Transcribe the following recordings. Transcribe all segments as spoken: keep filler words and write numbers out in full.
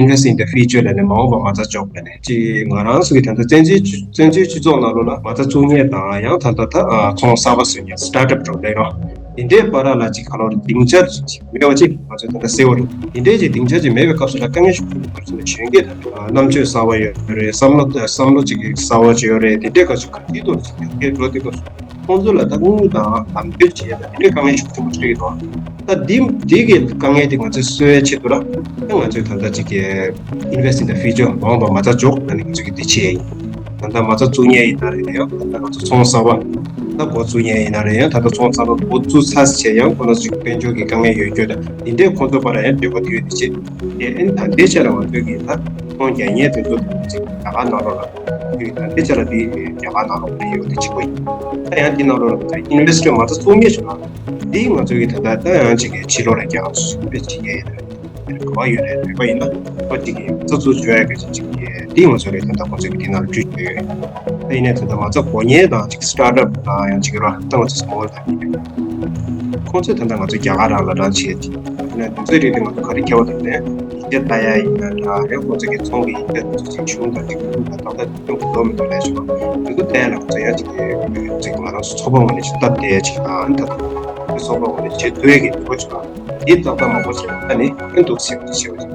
Invest in the Future ལབ་ནས་མ་འོངས་པ་མ་རྩ་འཇོག་ལབ་ནས་ཅིག་ང་རང་ཚོ་གི་ད་ལྟ་བཙན་བྱོལ་བཙན་བྱོལ་སྤྱི་ཚོགས་ནང་ལོགས་ལ་མ་རྩ་བཙུགས་མཁན་དང་ཡང་ད་ལྟ་ད་ཚོང་གསར་པ་བཟོ་མཁན་སི་ཊར་ཊབ་འགྲོ་ལས་རོགས་དེ་འདྲའི་བར་ལ་ཅིག་ག་ལོར་སྡིངས་ཆ་ཅིག་མེད་པ་ཅིག་ང་ཚོས་ད་ལྟ་གསལ་བོ་རེད། དེ་འདྲའི་ཅིག་སྡིངས་ཆ་ཅིག་མེད་པའི་སྐབས་སུ་ལ་དཀའ་ངལ་ཤུགས་ཆེན་པོ་འདུག་ཟེར་ནས་གཞོན་སྐྱེས་དང་རྣམ་དཔྱོད་གསར་བ་ཡོད་རེད། བསམ་བློ་བསམ་བློ་ཅིག་གསར་བ་ཅིག་ཡོད་རེད། དེ་འདྲའི་སྐབས་སུ་ག་དུས་ཐོག་ཅིག་ཡར་རྒྱས་འགྲོ་དུས་སྐབས་སུ། ཁོང་ཚོ་ལ་ད་དངུལ་དང་ལམ་སྟོན་བྱེད་ཡ་དང་དེ་འདྲའི་དཀའ་ངལ་ཤུགས་ཆེན་པོ་འཕྲད་ཀྱི་འདུག་ད་འདི་འདི་གི་དཀའ་ངལ་དེ་ང་ཚོས་སེལ་བའི་ཆེད་དུ་ལ་ད་ང་ཚོས་ད་ལྟ་ཅིག་གི་Invest in the Future མ་འོངས་པ་མ་རྩ་འཇོག་ལབ་ནས་ང་ཚོས་ཀྱི་འདི་བྱས་ཡིན། ད་ལྟ་མ་རྩ་བཙུགས་མཁན་ཡིན་ན་རེད། ཡང་ད་ལྟ་ང་ཚོ་ཚོང་གསར་པ་ད་འགོ་བཙུགས་མཁན་ཡིན་ན་རེད། ཡང་ད་ལྟ་ཚོང་གསར་པ་འགོ་བཙུགས་ཚར་བྱས་ཡང་ཁོ་ན་ཚོ་དཔལ་འབྱོར་གྱི་དཀའ་ངལ་ཡོད་རྒྱུ་དང་དེ་འདྲའི་ཁོང་ཚོ་བར་ཡང་འབྲེལ་བ་དེ་ཡོད་དེ་བྱས་ཏེ་ཨེ་ད་ལྟའི་ཆ་ལ་ང་ཚོས་ཀྱི་ད་ཚོང་རྒྱག་མཁན་དེ་ཚོ་ཅིག་རྒྱ་གར་ནང་ལོགས་ལ་ད་ལྟའི་ཆ་ལ་དེ་རྒྱ་གར་ནང་ལོགས་ལ་ཡོད་དེ་གཅིག་པ་ཡིན། ད་ཡང་དེ་ནང་ལོགས་ལ་ང་ཚོ་ཨིན་བེ་སི་ཊར་མ་རྩ་བཙུགས་མཁན་ཞིག་ལ་འདི་ང་ཚོ་གི་ད་ལྟ་ད་ཡང་ཅིག་གི་ཕྱི་ལོགས་ལ་རྒྱ་གར་སུ་སྤེལ་བྱེད་མཁན་ཡིན་ན་ག་བ་ཡོད་རེད། རེད་པ་ཡིན་ན་ཁོ་ཅིག་གི་མ་རྩ་བཙུགས་བཅུག་ཡ་གི་ཅིག་གི་འདི་ང་ཚོ་རེད། ད་ལྟ་ཁོ་ཚོ་གི་དེ་ནང་ལ་བྲིས་ཡོད། ད་ཡིན་ནའི་ད་ལྟ་མ་རྩ་དགོས་མཁན་དང་ཅིག་སི་ཊར་ཊབ་དང་ཡང་ཅིག་ར་ད་ང་ཚོ་སི་མོལ་དང་ཡིན་ཁོང་ཚོས་ད་ལྟ་ང་ཚོ་རྒྱ་གར་རང་ལ་རང་བྱེད་ཅིག་ཡིན་ན་དེ་ཚོའི་རིགས་དེ་ང་ཚོ་ག་རེ་ཁྱད་པར་དུ་ནས་ཡིན་གྱི་ལྟ་ཡ་ཡིན་ན་འདྲ་རེད། ཁོང་ཚོ་གི་ཚོང་གི་ཡིན་གྱི་དེ་ཚོ་ཅིག་གཞུང་དང་ཅིག་ཁོང་དང་ཏག་ཏག་ཅིག་ཡོང་གི་འདུག་མི་འདུག་ལས་བྱུང་བ་དེ་ཚོ་ལྟ་ཡ་ལ་ང་ཚོ་ཡ་ཅིག་ཅིག་ང་རང་ཚོ་ཚོགས་པ་ངོས་ནས་ཅིག་སྟབས་བདེ་ཡ་ཅིག་དང་ད་ཚོགས་པ་ངོས་ནས་བྱེད་ཐུབ་ཡ་གི་འདུག་གོ་ཅིག་དང་དེ་ཏག་ཏག་མང་པོ་ཅིག་ལ་ནི་ཕན་འདུག་ཟེར་བ་ཅིག་བྱེད་པ་ཅིག་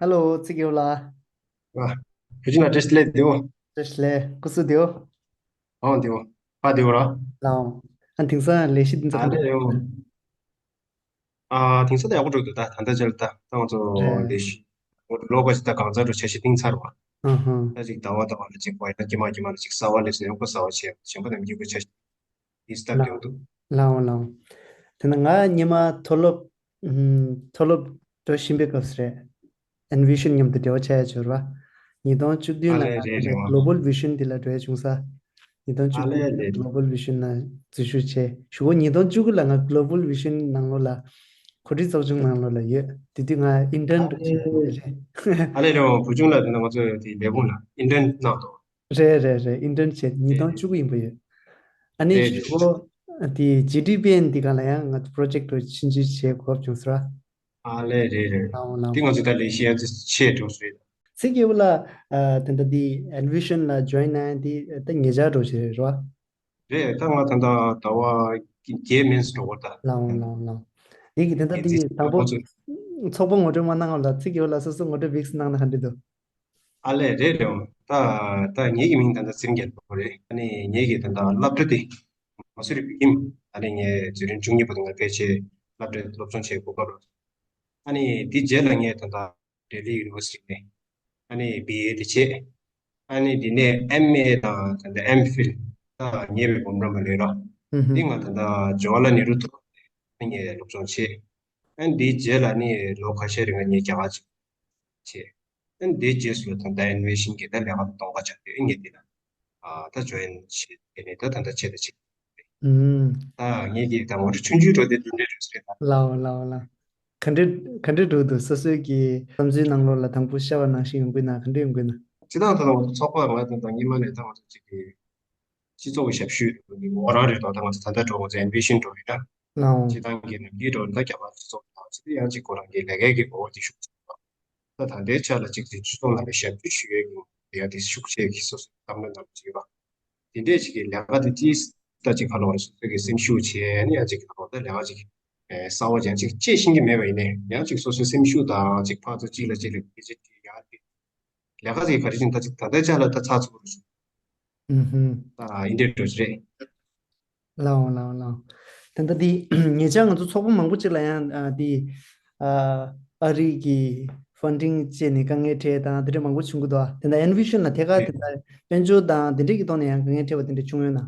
ཧེ་ལོ། ཚེ་རྒྱལ་ལགས། ཨ། བུ་ཆུང་ལགས་བཀྲ་ཤིས་བདེ་པོ། བཀྲ་ཤིས་བདེ་པོ། སྐུ་གཟུགས་བདེ་པོ། ཨང་བདེ་པོ། ཕ་བདེ་པོ་ར། ལགས། ཨ་དེང་སང་ལས་གཞི་འདི་ཚོ་ཨ་ག་འདྲ་ལས་ཡོད། ཨ་དེང་སང་ད་ཡག་པོ་འགྲོ་འདུག་ད་ད་ལྟ་ཆར་ད་ད་ང་ཚོ་རེད། ལས་གཞི་ལོ་ཁ་ཅིག་ད་གང་ཚར་འགྲོ་འཆར་གཞི་བཏིང་ཚར་བ། ཨ་ཧ། ད་ཅིག་ཟླ་བ་ཟླ་བ་ལ་ཅིག་བ་ཡ་ད་དཀྱིལ་མ་དཀྱིལ་མ་ལ་ཅིག་གསར་བ་སླེབས་སོང་། ཡང་ཁོ་གསར་བ་བྱས་གཞན་པ་རྣམས་ཀྱིས་ཁོ་འཆར་གཞི་འདི་སྟབས་ལགས། བདེ་པོ་འདུག་ལའོ་ལའོ། དེ་ན་ང་སྔོན་མ་མཐོ་སློབ་ཨུམ་མཐོ་སློབ་འགྲོ་བཞིན་པའི་སྐབས་སུ་རེད། Envision མཉམ་དུ་འབྲེལ་བ་ཆགས་ཡ་བྱུང་ར། ཉིས་སྟོང་བཅུ་བདུན་ཨ་ལ་ལས་ང་རེད་རེད་རེད་བ། Global Vision འདི་ལ་འགྲོ་ཡ་བྱུང་ས། ཉིས་སྟོང་བཅུ་ཨ་བདུན་ལས་ལས་Global Vision ནང་འཛུལ་ཞུགས་བྱས། གཞུག་གུ་ཉིས་སྟོང་བཅུ་དགུ་ལ་ང་Global Vision ནང་ལོགས་ལ་གོ་སྒྲིག་ཚོགས་ཆུང་ནང་ལོགས་ལ་ཡོད། དེ་དུས་ང་ཨིན་ཊརན་ཨ་འགྲོ་བཞིན་པ་ལས་རེད། ཨ་ལས་རེད་བ། བུ་ཆུང་ལགས་དེ་ན་ང་ཚོ་དེ་ལས་ཁུངས་ལ་ཨིན་ཊརན་གནང་འདུག་རེད་རེད་རེད། ཨིན་ཊརན་བྱས་ཉིས་སྟོང་བཅུ་དགུ་ཡིན་པ་ཡོད། ཨ་ནི་རེད་རེད་གཞུག་གུ་དེ་ཇི་ཌི་པི་ཨེན་འདི་ག་ལ་ཡང་ང་ཚོ་པོ་རོ་ཇེག་ཊི་ཆུང་ཆུང་བྱེད་དགོས་བྱུང་ཟེར་བ། ཨ་ལས་རེད་རེད། ལའོ་ལའོ། འདི་ང་ཚོ་ད་ལས་གཞི་ཡང་ཆེ་འགྲོ་སོང་རེད། ཚེ་རྒྱལ་པོ་ལགས། ཨ་ད་ལྟ་འདི་Envision ལ་ཇོ་ཡིན་གནང་ཡ་འདི་ད་ཉེ་ཆར་འགྲོ་བྱེད་རེད་རོ། རེད། ད་ང་ད་ལྟ་ཟླ་བ་བརྒྱད་མིན་འགྲོ་གི་ད། ལའོ་ལའོ་ལའོ། འདི་གི་ད་ལྟ་འདི་ཡིན་ཙི་དང་པོ་ཁོ་ཚོ་ཚོགས་པ་ངོ་སྤྲོད་མ་གནང་བ་ལ་ཚེ་རྒྱལ་པོ་ལགས་སོ་སོ་ངོ་སྤྲོད་བིགས་གནང་ན་ག་འདྲ་འདུག་ཨ་ལས་རེད་རེད། ད་ད་ངེད་ཀྱི་མིང་ད་ལྟ་ཚེ་རིང་རྒྱལ་པོ་རེད། ཨ་ནི་ངེད་ཀྱི་ད་ལྟ་སློབ་གྲྭ་དེ་མ་སུ་རི་བོད་ཁྱིམ། ཨ་ནི་ངས་འཛིན་རིམ་བཅུ་གཉིས་བར་དུ་ང་ཕལ་ཆེར་སློབ་གྲྭ་སློབ་སྦྱོང་བྱས་གོ་སྐབས་རག་ཨ་ནི་དེ་རྗེས་ལ་ངས་ད་ལྟ་ལྡི་ལི་ཡུ་ནི་ཝར་སི་ཊི་ནས་ཨ་ནི་བི་ཨེ་དེ་བྱས། ཨ་ནི་དེ་ནས་ཨེམ་ཨེ་དང་ད་ལྟ་ཨེམ་ཕིལ་ད་ཉེ་བའི་སྒོམ་རམ་ལས་ར། ཨུ་ཧུ། འདི་ང་ད་ལྟ་ཇ་ཝ་ཧར་ལལ་ནེ་རུ་མཐོ་སློབ་ནས་ངས་སློབ་སྦྱོང་བྱས། ཨ་ནི་དེའི་རྗེས་ལ་ནི་ལོ་ཁ་ཤས་རིང་ལ་ངས་རྒྱ་གར་ཅིག་བྱས། ཨ་ནི་དེའི་རྗེས་སུ་ད་ལྟ་ཨེན་བི་ཤན་གྱི་ད་ལས་ཀ་གཏོང་ག་ཆགས་ཏེ་ངས་འདི་ལ་ཨ་ད་ཇོ་ཡིན་བྱས་དེ་ནས་ད་ད་ལྟ་བྱས་ད་བྱས། ཨུམ། ད་ངས་ཀྱི་ད་ངོ་སྤྲོད་ཆུང་ཆུང་འགྲོ་དེ་འདི་འདྲ་རེད་ཟེར་ད། ལའོ་ལའོ་ལའོ། ག་འདྲ་ག་འདྲ་འགྲོ་འདུག་སོ་སོའི་གི་བསམ་ཚུལ་ནང་ལོགས་ལ་དང་པོ་ཤར་བ་ནང་བཞིན་ཡོང་གི་ན་ག་འདྲ་ཡོང་གི་ན། སྤྱི་བཏང་ད་ང་ཚོ་ཚོགས་པ་ང་ད་ད་སྔོན་མ་ནས་ད་ང་ཚོ་གཅིག་གི་སྤྱི་ཚོགས་ཀྱི་ཞབས་ཞུ་འོ་རང་རེད་དོ། ད་ང་ཚོ་ད་ལྟ་འགྲོ་ང་ཚོ་ཨེན་བི་ཤན་འགྲོ་རེད་ད། ལའོ། སྤྱི་བཏང་གི་ནམ་རྒྱུན་འགྲོ་ད་རྒྱ་གར་སྤྱི་ཚོགས་དང་ཅི་ཡང་གཅིག་ཁོ་རང་གི་ལས་ཀའི་གི་གོ་བ་དེ་ཤུགས་ཆེ་བ། ད་ད་ལྟའི་ཆ་ལ་གཅིག་དེ་སྤྱི་ཚོགས་ནང་ལ་ཞབས་ཞུ་ཞུ་ཡས་ཀྱི་ཡ་དེ་ཤུགས་ཆེ་གི་སོ་སོའི་བསམ་བློ་ནང་བྱེད་པ། དེ་འདྲས་ཅིག་གི་ལས་ཀ་དེ་ཏིས་ད་ཅིག་ཁ་ལོ་རེ་སོ་སོ་གི་སེམས་ཤུགས་ཆེ་ནས་ཡང་ཅིག་ཁ་ལོ་ད་ལས་ཀ་ཅིག་གསར་བ་ཅན་ཅིག་ཅེས་ཤེས་ཀྱི་མེད་པ་ཡིན་ནས་ཡང་ཅིག་སོ་སོའི་སེམས་ཤུགས་དང་ཅིག་ཕར་ཚུར་ཅིག་ལ་ཅིག་ལ་དེ་ཅིག་གི་ཡ་དེ་ལས་ཀ་ཅིག་ག་རེ་བྱེད་ད་ཅིག་ད་ལྟའི་ཆ་ལ་ད་ཚགས་ཚུད་པོ་རེད། ཨུ་ཧུམ། ཨ་ཡིན་འདྲ་འགྲོ་གི་རེད། ལའོ་ལའོ་ལའོ། ད་ལྟ་འདི་ཉེ་ཆར་ང་ཚོ་ཚོགས་པ་མང་པོ་ཅིག་ལ་ཡང་ཨ་འདི་ཨ་ཨ་རི་གི་ཕན་ཌིང་བཅད་ནས་དཀའ་ངལ་འཕྲད་དང་དེ་འདྲ་མང་པོ་བྱུང་གི་འདུག་ཨ་དེ་འདྲ་ཨེན་བི་ཤན་ལ་ཐད་ཀར་དེ་འདྲ་དཔལ་འབྱོར་དང་དེ་འདྲ་གི་ཐོག་ནས་ཡང་དཀའ་ངལ་འཕྲད་པ་དེ་འདྲ་བྱུང་ཡོད་ན།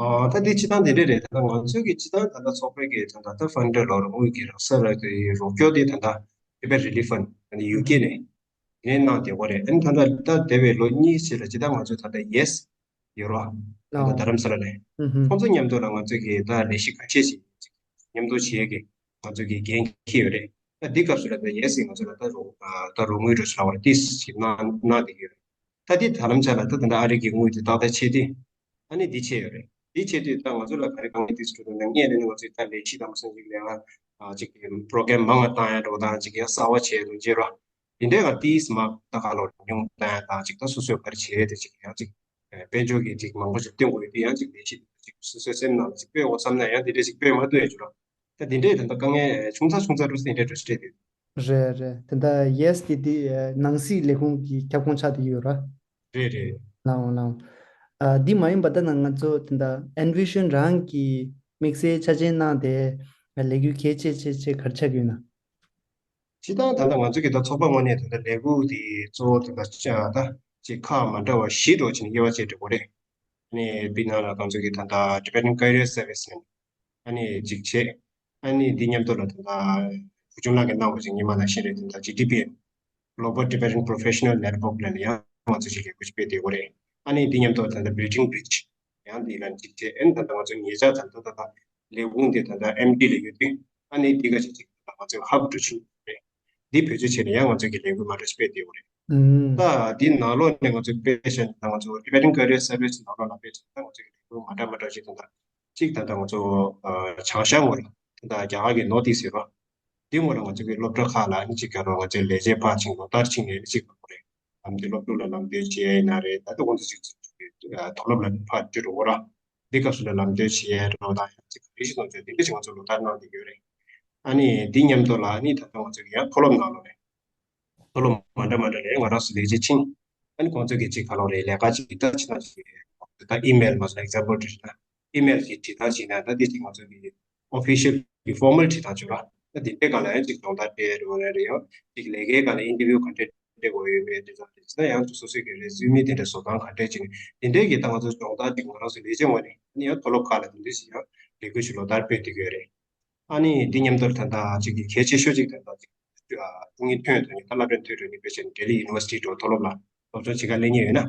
ཨ་ད་འདི་སྤྱི་བཏང་དེ་འདྲ་རེད། ད་ལྟ་ང་ཚོའི་གི་སྤྱི་བཏང་ད་ལྟ་ཚོགས་པའི་གི་ད་ལྟ་ད་ཕན་ཌར་ལོ་རུ་དངུལ་གི་རག་ས་ར་དེ་རོགས་སྐྱོར་དེ་ད་ལྟ་ཊི་བེཊ་རི་ལིཕ་ཕན་ཌི་ཨ་ནི་ཡུ་ཀེ་ནས་དེ་ནས་གནང་བསྡད་ཡོད་རེད། ཨ་ནི་ད་ལྟ་ད་འདས་པའི་ལོ་གཉིས་ཕྱིན་ལ་སྤྱི་བཏང་ང་ཚོས་ད་ལྟ་ཡེ་སི་ཡོད་རོགས། ད་ལྟ་རྡ་རམ་ས་ལ་ནས་ཁོང་ཚོ་མཉམ་དུ་ལ་ང་ཚོས་གི་ད་ལས་གཞི་ཁ་ཤས་ཤིག་མཉམ་དུ་བྱེད་ཀྱི་ང་ཚོས་གི་འགན་འཁྱེར་ཡོད་རེད། ད་འདི་སྐབས་སུ་ལ་ད་ཡེ་སི་ང་ཚོ་ལ་ད་རོགས་ད་རོགས་དངུལ་འགྲོ་ས་ར་བ་ཏིས་ཞིག་གནང་གནང་བསྡད་ཡོད་རེད། ད་འདི་ད་ལམ་ཆ་ལ་ད་ད་ལྟ་ཨ་རི་གི་དངུལ་དེ་ཏག་ཏག་ཆད་དེ་ཨ་ནི་འདི་ཆད་ཡོད་རེད། དེའི་ཆེད་དུ་ད་ང་ཚོ་ལ་ག་རེ་དཀའ་ངལ་དེ་ཚོ་འགྲོ་ན་ངས་ནས་ང་ཚོའི་ད་ལས་གཞི་དང་མ་སོང་ཅིག་ལས་ང་ཅིག་པོ་རོ་གྷ་རམ་མང་བ་བཏང་ཡ་འགྲོ་དང་ཅིག་ཡང་གསར་བ་བྱས་འགྲོ་བྱེད་རོགས། དེ་འདྲའི་ང་ཏིས་མ་ད་ག་ལོ་ཉུང་ད་ཡང་དང་ཅིག་ད་སོ་སོའི་ག་རེ་བྱེད་དེ་ཅིག་ཡང་ཅིག་དཔལ་འབྱོར་གྱི་ཅིག་མང་པོ་ཞིག་བཏོན་དགོས་ཡོད་དེ་ཡང་ཅིག་ལས་གཞི་ཅིག་སོ་སོའི་སེམས་ནང་ཅིག་སྤོས་འོ་བསམ་ན་ཡང་དེ་འདྲའི་ཅིག་སྤོས་མ་ཐུབ་ཡ་ཅིག་རོགས། ད་དེ་འདྲའི་ད་ལྟ་དཀའ་ངལ་ཆུང་ཙག་ཆུང་ཙག་རུ་སེ་འདྲའི་འགྲོ་ཞིག་རེད་དེ། རེད་རེད། དེ་འདྲ་ཡེས་དེ་དེ་ནང་སྲིད་ལས་ཁུངས་ཀྱི་ཁྱབ་ཁོངས་ཆགས་བསྡད་ཡོད་ར། རེད་རེད། ལའོ་ལའོ། ཨ་འདི་མ་ཡིན་པ་ད་ན་ང་ཚོ་དེ་འདྲ་ཨེན་བི་ཤན་རང་གི་དམིགས་བསལ་ཆ་ཅན་གནང་དེ་ལས་འགུལ་གལ་ཆེ་ཆེ་ཆེ་ག་རེ་ཆགས་ཀྱི་ཡོད་ན། སྤྱིར་བཏང་ད་ལྟ་ང་ཚོ་གི་ད་ཚོགས་པ་ངོས་ནས་ད་ལྟ་ལས་འགུལ་དེ་གཙོ་བོ་ད་ལྟ་ད་ཅིག་ཁག་མ་འདྲ་བ་བཞི་འགྲོ་བྱས་ནས་དབྱེ་བ་ཕྱེ་འགྲོ་གི་རེད། ཨ་ནི་དཔེར་ན་ལ་ང་ཚོ་གི་ད་ལྟ་Tibetan Career Service ཨ་ནི་གཅིག་བྱས། ཨ་ནི་འདི་མཉམ་དུ་ལ་ད་ལྟ་བུ་ཆུང་ལགས་ཀྱིས་གནང་བ་ཅིག་ཉི་མ་ནང་བཞིན་རེད། ད་ལྟ་ཇི་ཊི་པི་ཨེན། Global Tibetan Professional Network ལ་ཡང་ང་ཚོ་ཞིག་ལས་འགུལ་སྤེལ་བསྡད་ཡོད་རེད། ཨ་ནི་འདི་མཉམ་དུ་ད་ལྟ་Building Bridge ཡང་འདི་ལ་གཅིག་བྱས། ཨ་ནི་ད་ལྟ་ང་ཚོ་ཉེ་ཆར་ད་ལྟ་ད་ལྟ་ལས་ཁུངས་འདི་ད་ལྟ་ཨེམ་ཊི་ལ་ཡོད་དུས་ཨ་ནི་འདི་ག་ཞིག་ཅིག་ད་ལྟ་ང་ཚོའི་ཧབ་ཏུ་ཕྱིན་ཡོད་རེད། འདི་བེད་སྤྱོད་བྱས་ནས་ཡང་ང་ཚོ་གི་ལས་འགུལ་མ་འདྲ་སྤེལ་བསྡད་ཡོད་རེད། ད་འདི་ནང་ལོགས་ནས་ང་ཚོ་དཔེ་བཞག་ན་ད་ང་ཚོ་Tibetan Career Service ནང་ལོགས་ལ་དཔེ་བཞག་ན་ད་ང་ཚོ་གི་ལས་འགུལ་མ་འདྲ་མ་འདྲ་ཞིག་ད་ལྟ་གཅིག་ད་ལྟ་ང་ཚོ་བྱང་ཤར་ངོས་ལ་ད་ལྟ་རྒྱ་གར་གྱི་North East ཟེར་བ། འདི་ངོས་ལ་ང་ཚོ་གི་སློབ་གྲྭ་ཁག་ལ་ཨ་ནི་གཅིག་ག་རོགས་ང་ཚོའི་ལས་བྱེད་ཕར་ཕྱིན་ལོ་ལྟར་ཕྱིན་ནས་ཨ་ནི་གཅིག་ལ་ངོ་རེ་ལམ་འདི་སློབ་ཕྲུག་ལ་ལམ་སྟོན་བྱེད་ཡ་ཡིན་ན་རེད། ད་ལྟ་ཁོང་ཚོ་གཅིག་མཐོ་སློབ་ལ་ཕར་འགྲོ་འོ་ར། འདི་སྐབས་སུ་ལ་ལམ་སྟོན་བྱེད་ཡ་རོགས་དང་ཡང་གཅིག་ག་རེ་ཞིག་གཏོང་རྒྱུ་འདི་འདྲ་ཞིག་ང་ཚོ་ལོ་ལྟར་གནང་བསྡད་ཡོད་རེད། ཨ་ནི་འདི་མཉམ་དུ་ལ་ཨ་ནི་ད་ལྟ་ང་ཚོ་གི་ཡང་མཐོ་སློབ་ནང་ལོགས་ནས་མཐོ་སློབ་མ་འདྲ་མ་འདྲ་ལས་ང་རང་ཚོ་ལས་བྱེད་ཕྱིན། ཨ་ནི་ཁོང་ཚོ་གི་ཅིག་ག་ལོ་རེད་ལས་ཀ་ཅིག་ད་ཅི་ད་ཅིག་ད་ཨི་མེལ་མ་སོང་example་བྲིས་ན་ཨི་མེལ་གྱི་བྲིས་སྟངས་ཅིག་ན་ད་དེ་ཅིག་ང་ཚོ་གི་official གི་formal བྲིས་སྟངས་བྱུང་ར། ད་དེ་འདྲའི་སྒང་ལ་ཡང་ཅིག་སྦྱོང་བརྡར་སྤྲད་རེད་བ་རེད། ཡང་ཅིག་ལས་ཀའི་སྒང་ལ་interview ག་འདྲས་སྤྲད་དགོས་ཡོད་མེད་དེ་ཚོ་རེད། ད་ཡང་ཅིག་སོ་སོའི་གི་resume དེ་འདྲ་བཟོ་སྟངས་ག་འདྲས་ཅིག་དེ་འདྲའི་གི་ད་ང་ཚོ་སྦྱོང་བརྡར་ཅིག་ང་རང་ཚོ་ལས་བྱེད་ངོས་ནས་ཨ་ནི་ཡང་མཐོ་སློབ་ཁག་ལ་དེ་འདྲས་ཞིག་ཡང་ལས་འགུལ་ཞིག་ལོ་ལྟར་སྤེལ་བསྡད་ཀྱི་ཡོད་རེད། ཨ་ནི་འདི་མཉམ་དུ་ད་ལྟ་ཅིག་གི་གལ་ཆེ་ཤོས་ཅིག་ད་ལྟ་ཅིག་ཨ་སྐུ་ངལ་ཐོན་དོན་ནི་ད་སློབ་གྲྭ་མཐོ་རིམ་ནི་དཔེ་བྱས་ན་Delhi University འགྲོ་མཐོ་སློབ་ལ་སློབ་སྦྱོང་བྱེད་ག་སླེབས་མཁན་ཡོད་ན་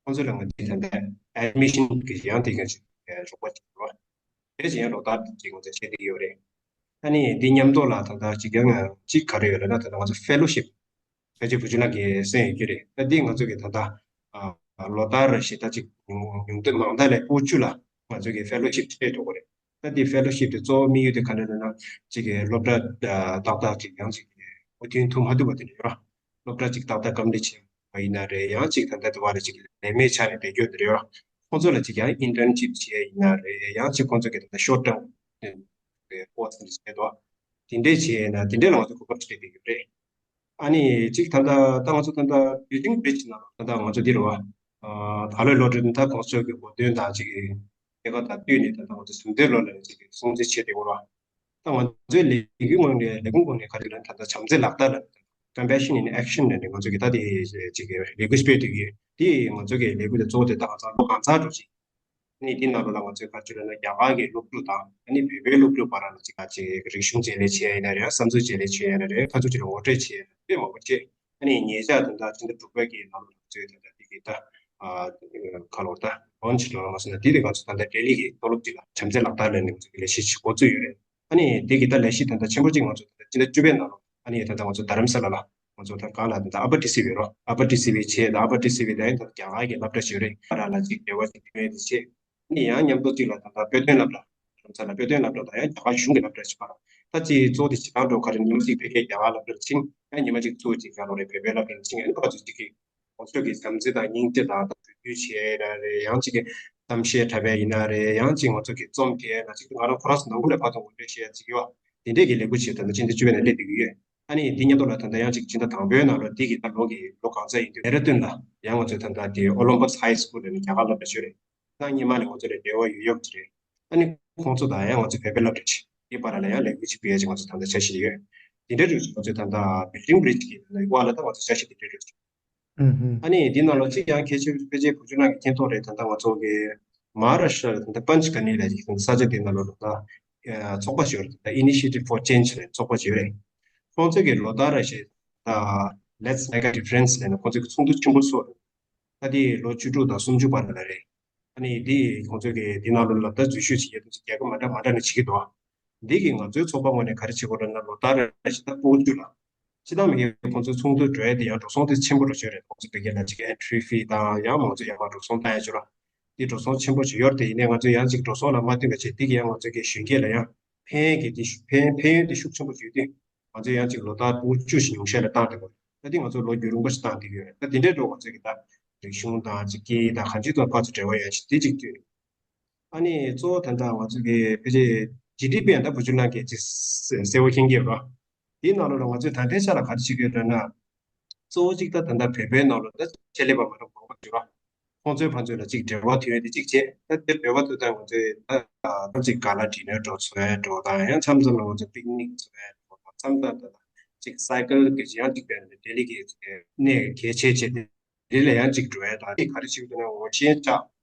ཁོང་ཚོ་ལ་ང་ཚོས་ད་ལྟ་admission གི་ཡང་དེ་ག་ཅིག་རོགས་པ་ཅིག་རོགས་དེ་བཞིན་ཡང་ལོ་ལྟར་ཅིག་ང་ཚོས་བྱེད་བསྡད་ཡོད་རེད། ཨ་ནི་འདི་མཉམ་དུ་ལ་ད་ལྟ་ཅིག་ཡང་ཅིག་ག་རེ་ཡོད་ལབ་ན་ད་ལྟ་ང་ཚོ་fellowship ཕལ་ཆེར་བུ་ཆུང་ལགས་ཀྱིས་གསན་ཡོད་ཀྱི་རེད། ད་འདི་ང་ཚོ་གི་ད་ལྟ་ཨ་ལོ་ལྟར་རེ་བཞིན་ད་ཅིག་ཉུང་ཉུང་དུ་མང་ད་ལས་ཕོ་བཅུ་ལ་ང་ཚོ་གི་fellowship སྤྲད་འགྲོ་གི་རེད། ད་འདི་fellowship དེ་གཙོ་བོ་དམིགས་ཡུལ་དེ་ག་རེ་རེད་ན་ཅིག་གི་སློབ་གྲྭ་ཏག་ཏག་ཅིག་ཡང་ཅིག་མུ་མཐུད་ཐུག་མ་ཐུབ་པ་དེ་འདྲ་ཡོད་ར། སློབ་གྲྭ་ཅིག་ཏག་ཏག་སྐམ་འདེད་བྱེད་པ་ཡིན་ན་རེད། ཡང་ཅིག་ད་ལྟ་དུ་བ་ལ་ཅིག་ལས་མེད་ཆགས་ནས་བསྡད་རྒྱུ་དེ་འདྲ་ཡོད་ར། ཁོང་ཚོ་ལ་ཅིག་ཡང་internship བྱེད་ཡ་ཡིན་ན་རེད། ཡང་ཅིག་ཁོང་ཚོ་གི་ད་ལྟ་short term course དེ་འདྲ་བྱེད་དོ། དེ་འདྲས་བྱས་ན་དེ་འདྲས་ལ་ང་ཚོ་གོ་སྐབས་སྤྲད་བསྡད་ཡོད་རེད། ཨ་ནི་གཅིག་ད་ལྟ་ད་ང་ཚོ་ད་ལྟ་Building Bridge ནང་ལ་ད་ལྟ་ང་ཚོ་འདི་རེད་བ། ད་ལོའི་ལོ་དྲུག་ད་གོང་ས་མཆོག་གི་གོ་སྟོན་དང་གཅིག་སྐྱེས་སྐར་དང་བསྟུན་ནས་ད་ལྟ་ང་ཚོ་ཟུང་འབྲེལ་ལོ་ལ་གཅིག་སྲུང་བརྩི་བྱས་ཏེ་ཡོད་རེད་བ། ད་ང་ཚོའི་ལས་འགུལ་ངོས་ནས་ལས་ཁུངས་ངོས་ནས་ག་རེ་ལབ་ན་ད་ལྟ་བྱམས་བརྩེ་ལག་བསྟར་ལ་Compassion in Action ལབ་ནས་ང་ཚོ་གི་ད་དེ་གཅིག་ལས་འགུལ་སྤེལ་དུས་ཀྱི་དེ་ང་ཚོ་གི་ལས་འགུལ་དེ་གཙོ་བོ་དེ་ད་ང་ཚོ་ལོ་གང་ཚང་འགྲོ་ཅིག་ནི་འདི་ནང་ལོགས་ལ་ང་ཚོས་ག་རེ་ལབ་ན་རྒྱ་གར་གྱི་སློབ་ཕྲུག་དང་ཨ་ནི་བོད་པའི་སློབ་ཕྲུག་བར་ལ་ཅིག་ཅིག་རིག་གཞུང་བརྗེ་ལེན་བྱེད་ཡ་ཡིན་ན་རེད། བསམ་ཚུལ་བརྗེ་ལེན་བྱེད་ཡ་ཡིན་ན་རེད། ཕར་ཚུར་ཅིག་ལ་ངོ་སྤྲོད་བྱེད་ཡ་དཔེ་མང་པོ་བྱས། ཨ་ནི་ཉེ་ཆར་དུ་ད་ཕྱི་ཟླ་དྲུག་པའི་གི་ནང་ལོགས་ལ་ང་ཚོས་ད་ལྟ་འདི་གི་ད་ཨ་ག་ལོར་ད་launch ལོར་མ་སོང་ན་འདི་དེ་ང་ཚོ་ད་ལྟ་ལྡི་ལི་གི་མཐོ་སློབ་ཅིག་ལ་བྱམས་བརྩེ་ལག་བསྟར་ལབ་ནས་ང་ཚོ་གི་ལས་གཞི་ཅིག་འགོ་བཙུགས་ཡོད་རེད། ཨ་ནི་དེ་གི་ད་ལས་གཞི་ད་ལྟ་ཆེན་པོ་གཅིག་ང་ཚོ་ད་ལྟ་སྤྱི་ཟླ་བཅུ་པའི་ནང་ལོགས་ཨ་ནི་ད་ལྟ་ང་ཚོ་རྡ་རམ་ས་ལ་ལ་ང་ཚོ་ད་གང་ལ་ད་ལྟ་ཨ་པར་ཊི་སི་ཝི་རོ། ཨ་པར་ཊི་སི་ཝི་བྱས། ད་ཨ་པར་ཊི་སི་ཝི་ད་ཡང་ད་ལྟ་རྒྱ་གར་གྱི་སློབ་གྲྭ་ཞིག་རེད། ཨ་ར་ལ་ཅིག་འབྲེལ་བ་ཅིག་དེ་མེད་དེ་བྱས། ཨ་ནི་ཡང་མཉམ་དུ་གཅིག་ལ་ད་ལྟ་དཔེ་སྟོན་སློབ་གྲྭ་རྡ་རམ་ས་ལ་དཔེ་སྟོན་སློབ་གྲྭ་དང་ཡང་རྒྱ་གར་གཞུང་གི་སློབ་གྲྭ་ཞིག་བར་ད་ཅིག་གཙོ་བོ་དེ་བྱེད་སྟངས་འགྲོ་ག་རེ་ཉི་མ་གཅིག་བོད་སྐད་རྒྱ་གར་སློབ་གྲྭར་ཕྱིན། ཡང་ཉི་མ་གཅིག་ཚུར་གཅིག་ག་ལོ་རེད་བོད་པའི་སློབ་གྲྭར་ཕྱིན། ཨ་ནི་ཕར་ཚུར་གཅིག་གི་ཁོང་ཚོ་གི་བྱམས་བརྩེ་དང་སྙིང་རྗེ་དང་གྲོས་བསྡུར་བྱས་ཡིན་ན་རེད། ཡང་གཅིག་གི་གཏམ་བཤད་འཁྲབ་པ་ཡིན་ན་རེད། ཡང་གཅིག་ང་ཚོ་གི་རྩོམ་དེ་ན་གཅིག་ང་རང་ཁོ་རང་ཚོ་ནང་ཁུལ་ལ་ཕར་ཚུར་ངོ་སྤྲོད་བྱེད་ཡ་གཅིག་ཡོད། དེ་འདྲས་ཀྱི་ལས་འགུལ་ཞིག་ད་ལྟ་ཕྱི་ཟླ་བཅུ་པའི་ནང་སླེབས་བསྡད་ཀྱི་ཡོད། ཨ་ནི་འདི་མཉམ་དུ་ལ་ད་ལྟ་ཡང་གཅིག་ཕྱི་ཟླ་དང་པོའི་ནང་ལོ་འདི་གི་ད་ལོ་གི་ལོ་གང་ཚ་ཡིན་དུས་ཌེ་ར་ཌུན་ལ་ཡང་ང་ཚོས་ད་ལྟ་དེ་Olympus High School ལ་ནི་རྒྱ་གར་སློབ་གྲྭ་ཞིག་རེད། ད་སྔོན་མ་ལ་ང་ཚོ་ལ་འབྲེལ་བ་ཡོད་ཡོད་ཀྱི་རེད། ཨ་ནི་ཁོང་ཚོ་དང་ཡང་ང་ཚོ་བོད་པའི་སློབ་གྲྭ་ཅིག་དེའི་བར་ལ་ཡང་ལས་འགུལ་ཅིག་སྤེལ་ཡ་ཅིག་ང་ཚོ་ད་ལྟ་འཆར་གཞི་ཡོད། དེ་འདྲའི་རིགས་ང་ཚོས་ད་ལྟ་Building Bridge གི་དབར་ལ་ད་ང་ཚོ་འཆར་གཞི་དེ་འདྲའི་རིགས། ཨ་ནི་འདི་ནང་ལོ་གཅིག་ཡང་གལ་ཆེ་བའི་ཕལ་ཆེར་བུ་ཆུང་ནང་གི་མཁྱེན་རྟོགས་རེད། ད་ལྟ་ང་ཚོ་གི་མ་ཧཱ་རཱ་ཤི་ཊ་ལ་ད་ལྟ་པན་ཆ་ག་ནི་ལ་ཡིག་ས་ཆ་དེ་ནང་ལོ་ད་ཚོགས་པ་ཞིག་ཡོད་རེད། ད་Initiative for Change ལ་ཚོགས་པ་ཞིག་ཡོད་རེད། ཁོང་ཚོ་གི་ལོ་ལྟར་ར་ཞེས་ད་Let's Make a Difference ལ་ནི་ཁོང་ཚོ་གི་ཚོགས་འདུ་ཆེན་པོ་ཚོགས་རེད། ད་དེ་ལོ་བཅུ་དྲུག་དང་སུམ་ཅུ་བར་ལ་རེད། ཨ་ནི་འདི་ཁོང་ཚོས་ཀྱི་འདི་ནང་ལོ་ལ་ད་འཛུལ་ཞུགས་བྱེད་ཡས་དེ་ཚོ་རྒྱལ་ཁབ་མ་འདྲ་མ་འདྲ་ནས་བྱེད་ཀྱི་འདུག་འདི་གི་ང་ཚོའི་ཚོགས་པ་ངོས་ནས་ག་རེ་བྱེད་དགོས་རེད་ན་ལོ་ལྟར་རེ་བཞིན་ད་ཕྲུ་གུ་བཅུ་ལ་སྤྱི་བཏང་མི་སྒེར་ཁོང་ཚོའི་ཚོགས་འདུ་འགྲོ་ཡས་དེ་ཡང་འགྲོ་སོང་དེ་ཆེན་པོ་རུ་བྱོས་རེད། ཁོང་ཚོ་བོད་སྐད་ལ་ཅིག་entry fee དང་ཡང་མང་ཚོ་ཡར་མར་འགྲོ་སོང་བཏང་ཡས་བྱོས་ར། འདི་འགྲོ་སོང་ཆེན་པོ་ཞིག་ཡོད་རེད། དེ་ཡིན་ནའི་ང་ཚོས་ཡང་ཅིག་འགྲོ་སོང་ལ་མ་བསྟུན་པ་བྱས། འདི་གིས་ཡང་ང་ཚོའི་གི་གཞོན་སྐྱེས་ལ་ཡང་ཕན་ཡོན་གྱི་དེ་ཕན་ཕན་ཡོན་དེ་ཤུགས་ཆེན་པོ་ཞིག་ཡོད་དུས། ང་ཚོས་ཡང་ཅིག་ལོ་ལྟར་ཕྲུ་གུ་བཅུ་ཞིག་ཉུང་ཤས་ལ་བཏང་བསྡད་དགོས། ད་འདི་ང་ཚོ་ལོ་རྒྱུས་རིང་པོ་ཞིག་བཏང་བསྡད་ཀྱི་ཡོད་རེད། ད་འདི་འདྲའི་འགྲོ་ང་ཚོའི་གི་ད་རིག་གཞུང་དང་ཅིག་སྐད་ཡིག་དང་གང་ཅིའི་ཐོག་ཕར་ཚུར་འབྲེལ་བ་ཡོད་ཞིག་དེ་ཅིག་བཏོན། ཨ་ནི་གཙོ་བོ་ད་ལྟ་ང་ཚོ་གི་ཕལ་ཆེར་ཇི་ཌི་པི་ཡང་ད་བུ་ཆུ་ནང་གི་ཅིག་གསལ་པོ་མཁྱེན་གྱི་ཡོད་ར། དེའི་ནང་ལོགས་ལ་ང་ཚོས་ད་ལྟའི་ཆ་ལ་ག་རེ་བྱེད་ཀྱི་ཡོད་རེད་ན། གཙོ་བོ་གཅིག་ད་ད་ལྟ་བོད་པའི་ནང་ལོགས་ད་ཆེད་ལས་པ་མ་འདྲ་མང་པོ་ཡོད་ར། ཁོང་ཚོའི་ཕན་ཚུན་ལ་ཅིག་འབྲེལ་བ་མཐུད་ཡ་དེ་གཅིག་བྱས། ད་དེ་འབྲེལ་བ་མཐུད་སྟངས་ང་ཚོས་ད་ད་ཅིག་ག་ལ་ཌི་ནར་འགྲོ་ཚུལ་འགྲོ་དང་། ཡང་མཚམས་མཚམས་ལ་ང་ཚོ་པིག་ནིག་ཚུལ་འགྲོ་དང་། མཚམས་མཚམས་ད་ད་ཅིག་སའི་ཀལ་གི་ཡང་ཅིག་བས་ནས་ལྡི་ལི་གི་གནས་གལ་ཆེ་ཆེ་དེ། དེ་ལ་ཡང་ཅིག་འགྲོ་ཡ་དང་། དེ་ག་རེ་བྱེད་ཀྱི་འདུག་ན། ངོ་ཤེས་བྱ།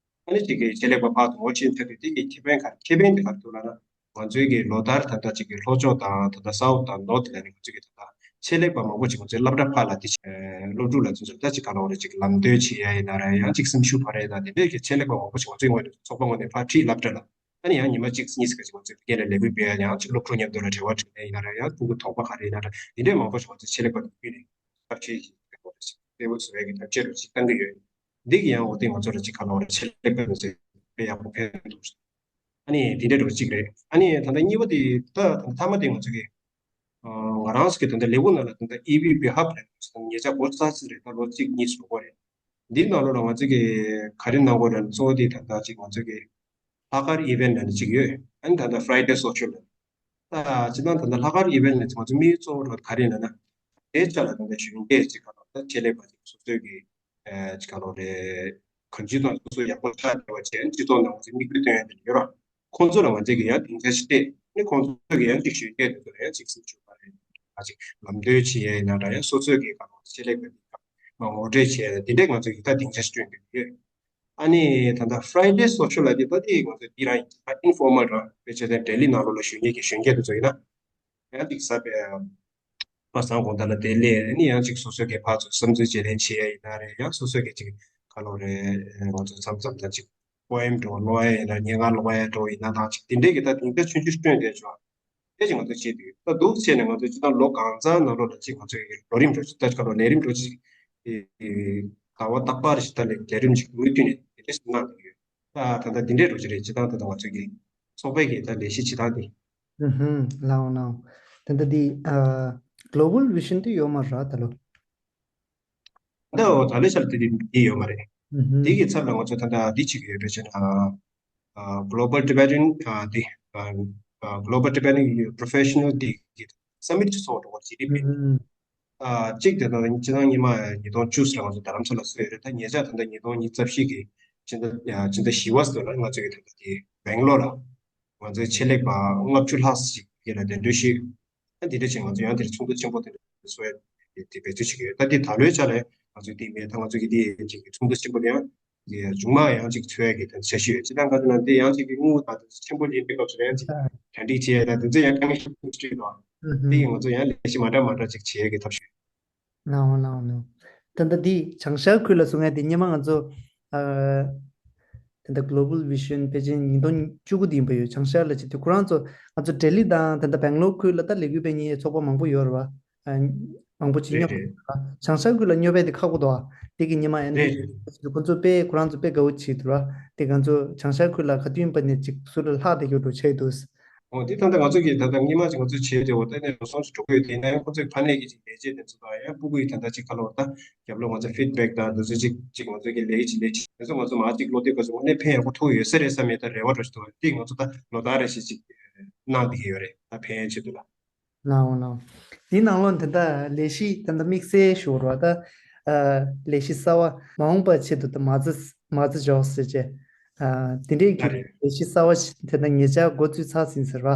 ཨ་ནི་ཅིག་གི་ཆེད་ལས་པ་ཕར་ཚུར་ངོ་ཤེས་བྱ་དུས། དེ་གི་ཁེ་ཕན་ག་ཁེ་ཕན་དེ་ག་རེ་འདུག་ལབ་ན། ང་ཚོའི་གི་ལོ་ལྟར་ད་ལྟ་ཅིག་གི་ལྷོ་ཕྱོགས་དང་ད་ལྟ་སའུ་ཐི་དང་ནོར་ཐི་ལ་ནི་ང་ཚོའི་གི་ད་ལྟ་ཆེད་ལས་པ་མང་པོ་ཅིག་ང་ཚོའི་སློབ་གྲྭ་ཕར་ལ་དེ་ཅིག་སློབ་ཕྲུག་ལ་ཚོ་ཚོ་ད་ཅིག་ག་ལབ་རེད། ཅིག་ལམ་སྟོན་བྱེད་ཡ་ཡིན་ན་རེད། ཡང་ཅིག་སེམས་ཤུགས་སྤར་ཡ་དང་དེ་འདྲའི་གི་ཆེད་ལས་པ་མང་པོ་ཅིག་ང་ཚོའི་ངོས་ནས་ཚོགས་པ་ངོས་ནས་ཕར་ཁྲིད། སློབ་གྲྭ་ལ། ཨ་ནི་ཡང་ཉི་མ་གཅིག་གཉིས་ཀ་ཅིག་ང་ཚོའི་ཕ་གི་ལ་ལས་འགུལ་སྤེལ་ཡ། ཡང་ཅིག་སློབ་ཕྲུག་མཉམ་དུ་ལ་འབྲེལ་བ་བྱེད་ཡ་ཡིན་ན་རེད། ཡང་ཕྲུ་གུ་དོགས་པ་ག་རེ་ཡིན་ན་རེད། དེ་འདྲའི་མང་པོ་ཞིག་ང་ཚོའི་ཆེད་ལས་པ་དང་བརྒྱུད་ནས་ཐབས་ཤེས་ཤིག་གསལ་པོ་བཟོ་ཡ་གི་ཐབས་ཤེས་རུ་ཅིག་བཏང་གི་ཡོད། འདི་གི་ཡང་འོ་དེ་ང་ཚོ་ལ་ཅིག་ག་ལབ་རེད། ཆེད་ལས་པ་ཚོས་དཔེ་ཡག་པོ་ཕན་ཐོགས། ཨ་ནི་དེ་འདྲའི་འགྲོ་གཅིག་རེད། ཨ་ནི་ད་ལྟ་གཉིས་པ་དེ་ད་ད་མཐའ་མ་དེ་ང་ཚོ་གི་ང་རང་ཚོ་གི་ད་ལྟ་ལས་ཁུངས་ནང་ལ་ད་ལྟ་ཨི་བི་བི་ཧབ་རེད། ཉེ་ཆར་འགོ་བཙུགས་ཚར་རེད། ད་ལོ་གཅིག་གཉིས་སུ་འགྲོ་གི་རེད། འདིའི་ནང་ལོགས་ལ་ང་ཚོ་གི་ག་རེ་གནང་དགོས་རེད། གཙོ་བོ་དེ་ད་ལྟ་ཅིག་ང་ཚོ་གི་ལྷག་དཀར་ཨི་ཝེན་ཊི་ལབ་ནས་ཅིག་ཡོད། ཨ་ནི་ད་ལྟ་ཕ་རའི་ཌེ་སོ་ཤལ་ལབ། ད་སྤྱིར་བཏང་ད་ལྟ་ལྷག་དཀར་ཨི་ཝེན་ཊི་ལབ་ནས་ང་ཚོ་དམིགས་ཡུལ་གཙོ་བོ་ར་ག་རེ་ཡིན་ལབ་ན། དེའི་ཆ་ལ་ད་ལྟ་གཞོན་སྐྱེས་ཅིག་ག་ལ་ད་ཆེད་ལས་པ་ཅིག་སོ་སོའི་གི་ཨ་ཅིག་ག་ལོ་རེད། གང་ཅིའི་ཐོག་སོ་སོ་ཡག་པོ་ཆགས་བསྡད་པ་བྱས། སྤྱི་ཚོགས་ནང་ང་ཚོའི་མིག་དཔེ་སྟོན་ཡ་དེ་ཡོད་ར། ཁོང་ཚོ་ལ་ང་ཚོས་གི་ཡང་སྡིངས་ཆ་ཞིག་སྤྲད་ནས་ཁོང་ཚོ་གི་ཡང་ཅིག་གཞོན་སྐྱེས་དེ་ཚོ་ལ་ཡང་ཅིག་སེམས་ཤུགས་སྤར་ཡ། ཨ་ཅིག་ལམ་སྟོན་བྱེད་ཡ་ཡིན་ན་འདྲ། ཡང་སོ་སོའི་གི་ག་ལོ་ཆེད་ལས་པ་དེ་ག་མ་ངོ་སྤྲོད་བྱེད་ཡ་དེ་འདྲས་ང་ཚོས་གི་ད་སྡིངས་ཆ་ཞིག་སྐྲུན་དགོས་ཀྱི་ཡོད། ཨ་ནི་ད་ལྟ་ཕ་རའི་ཌེ་སོ་ཤལ་ལབ་དེ་ད་དེ་ང་ཚོ་འདི་རང་ཡིན། ཨིན་ཕོར་མལ་ར། དཔེ་བྱས་ཏེ་ལྡི་ལི་ནང་ལོགས་ལ་བཞུགས་མཁན་གྱི་གཞོན་སྐྱེས་དེ་ཚོ་ཡིན་ན། ཡང་ཅིག་གཟའ་པ་པ་སངས་དགོང་དག་ལ་དེ་སླེབས། ཨ་ནི་ཡང་ཅིག་སོ་སོ་གི་ཕར་ཚུར་བསམ་ཚུལ་བརྗེ་ལེན་བྱེད་ཡ་ཡིན་ན་རེད། ཡང་སོ་སོ་གི་ཅིག་ག་ལོ་རེད། ང་ཚོ་མཚམས་མཚམས་ད་ཅིག་པོ་ཨེམ་འདྲ་བོ་ཀློག་ཡ་ཡིན་ན། སྙན་ངག་ཀློག་ཡ་འདྲ་བོ་ཡིན་ན་དང་ཅིག་དེ་འདྲས་ཀྱི་ད་སྡིངས་ཆ་ཆུང་ཆུང་བསྐྲུན་བསྡད་ཆོག་དེ་ཅིག་ང་ཚོ་བྱེད་དུས་ད་འདུག་བྱས་ནས་ང་ཚོ་སྤྱིར་བཏང་ལོ་གང་ཚང་ནང་ལོགས་ལ་ཅིག་ང་ཚོ་ཡི་ལོ་རིམ་འགྲོ་ཅིག་ད་ཅིག་ག་ལོ་ལས་རིམ་འགྲོ་ཅིག་ག་བ་རྟག་པར་ཞིག་ད་ལས་ལས་རིམ་ཅིག་མུ་མཐུད་ནས་དེ་འདྲས་ཞིག་གནང་གི་ཡོད། ད་ད་ལྟ་འདི་འདྲས་འགྲོ་གི་རེད། སྤྱིར་བཏང་ད་ལྟ་ང་ཚོ་གི་ཚོགས་པའི་གི་ད་ལས་གཞི་བྱེད་སྟངས་དེ། ཨུ་ཧུམ། ལའོ་ལའོ། ད་ལྟ་འདི་ཨ་གློ་བལ་བི་ཤན་དེ་ཡོད་མ་རེད་ད་ལོ། ད་འོ་ད་ལོའི་ཆར་དེ་དེ་ཡོད་མ་རེད། ཨུ་ཧུམ། དེ་གི་ཚབ་ལ་ང་ཚོ་ད་ལྟ་འདི་བྱེད་ཀྱི་ཡོད། དཔེ་བྱས་ན་ཨ་Global Tibetan ཨ་དེ་ཨ་Global Tibetan Professional དེ་གི་སམ་མིཊ་ཅིག་ཚོགས་འགྲོ་བ་ཇི་ཌི་པི། ཨུ་ཧུམ། ཨ་གཅིག་དེ་དང་སྤྱིར་བཏང་སྔོན་མ་ཉིས་སྟོང་བཅུ་ཟེར་ང་ཚོ་རྡ་རམ་ས་ལ་བཟོས་ཡོད་རེད། ད་ཉེ་ཆར་ད་ལྟ་ཉིས་སྟོང་ཉི་ཤུ་རྩ་བཞི་གི་སྤྱི་ཟླ་ཨ་སྤྱི་ཟླ་བཞི་པ་ཟེར་ལ་ང་ཚོ་གི་ད་ལྟ་དེ་སྦེང་ལོར་ལ་ང་ཚོའི་ཆེད་ལས་པ་ལྔ་བཅུ་ལྷག་ཅིག་གི་ལ་གདན་འདྲེན་ཞུས། ཨ་དེ་འདྲ་བྱས་ང་ཚོ་ཡང་དེར་ཚོགས་འདུ་ཆེན་པོ་དེ་འདྲ་བཟོ་ཡ་དེ་དེ་འབད་བརྩོན་བྱེད་ཀྱི་ཡོད། ད་དེ་ད་ལོའི་ཆ་ལ་ང་ཚོའི་དེ་མེད། ད་ང་ཚོ་གི་དེ་ཅིག་གི་ཚོགས་འདུ་ཆེན་པོ་དེ་ཡང་དེ་མཇུག་མ་ཡང་ཅིག་འཚོལ་ཡ་གི་ད་འཆར་གཞི་ཡོད། སྤྱིར་བཏང་ག་ཚོད་ན་དེ་ཡང་ཅིག་གི་དངུལ་ད་དེ་ཆེན་པོ་ཡིན་པའི་སྐབས་སུ་ཡང་ཅིག་གྲ་སྒྲིག་བྱེད་ཡ་ད་དེ་ཚོ་ཡང་དཀའ་ངལ་ཞིག་འཕྲད་འདུག་ཨ་ཨུ་དེ་ཧུམ། ཡིན་ང་ཚོ་ཡང་ལས་གཞི་མ་འདྲ་མ་འདྲ་ཅིག་བྱེད་ཡ་གི་ཐབས་ཤེས། ལའོ་ལའོ་ལའོ། ད་ལྟ་འདི་བྱང་ཤར་ཁུལ་ལ་སོང་ཡ་དེ་སྔོན་མ་ང་ཚོ་ཨ་ད་ལྟ་Global Vision དཔེ་ཅན་ཉིས་སྟོང་བཅུ་དགུ་དེ་ཡིན་པ་ཡོད། བྱང་ཤར་ལ་བྱེད་དུས་ཁོ་རང་ཚོ་ང་ཚོ་ལྡི་ལི་དང་ད་ལྟ་སྦེང་ལོར་ཁུལ་ལ་ད་ལས་འགུལ་སྤེལ་མཁན་ཚོགས་པ་མང་པོ་ཡོད་རེད་བ། ཨ་མང་པོ་ཅིག་རེད་སྙོབ་རེད། བྱང་ཤར་ཁུལ་ལ་སྙོབ་པ་དེ་ཁག་པོ་འདུག་ཨ་དེ་གི་སྔོན་མ་ཨ་རེད་རེད། ཁོ་ཚོ་དཔེ་ཁོ་རང་ཚོ་དཔེ་དགའ་བོ་བྱེད་འདུག་ར། དེ་ང་ཚོ་བྱང་ཤར་ཁུལ་ལ་ག་དུས་ཡིན་པ་ནས་ཅིག་ཟུར་ལ་ལྷག་བསྡད་རྒྱུ་འགྲོ་ཆགས་འདུག་ཨོ་དེ་ད་ལྟ་ང་ཚོ་གིས་ད་ལྟ་སྔོན་མ་ཅིག་ང་ཚོས་བྱས་ཏེ་འོ་ད་ནས་འགྲོ་སོང་ཞིག་འགྲོ་གི་ཡོད། དེ་ཡིན་ན་ཡང་ཁོ་ཚོས་ཕ་ནས་ཀྱི་ཅིག་ལས་བྱེད་དེ་ཚོ་དང་ཡང་སྤུ་གུ་ཡིས་ད་ལྟ་ཅིག་ཁ་ལོ་ད་རྒྱབ་ལོགས་ང་ཚོ་ཕིཌ་བེག་དང་དེ་ཚོ་ཅིག་ཅིག་ང་ཚོ་གི་ལས་ཀྱི་ལས་བྱེད་དེ་ཚོ་ང་ཚོ་མ་ཅིག་བློ་བདེ་ག་ཚོད་ངོ་ནས་ཕན་ཡག་པོ་ཐོགས་ཡོད་ས་རེད་བསམ་ཡས་ད་རེ་བ་འགྲོ་ཞིག་འདུག་དེ་ང་ཚོ་ད་ལོ་ལྟར་རེ་བཞིན་ཅིག་གནང་བསྡད་ཀྱི་ཡོད་རེད། ད་ཕན་ཡས་ཆེད་དུ་ལ། ལའོ་ལའོ། དེའི་ནང་ལོགས་ད་ལྟ་ལས་གཞི་ད་ལྟ་དམིགས་བསལ་ཞུ་བ་ད་ཨ་ལས་གཞི་གསར་བ་མ་འོངས་པ་ཆེད་དུ་ད་མ་རྩ་མ་རྩ་འཇོག་ཟེར་བྱས། ཨ་དེ་འདྲའི་གི་ལས་གཞི་གསར་བ་ཞིག་ད་ལྟ་ཉེ་ཆར་འགོ་བཙུགས་ཚར་ཟིན་ཟེར་བ།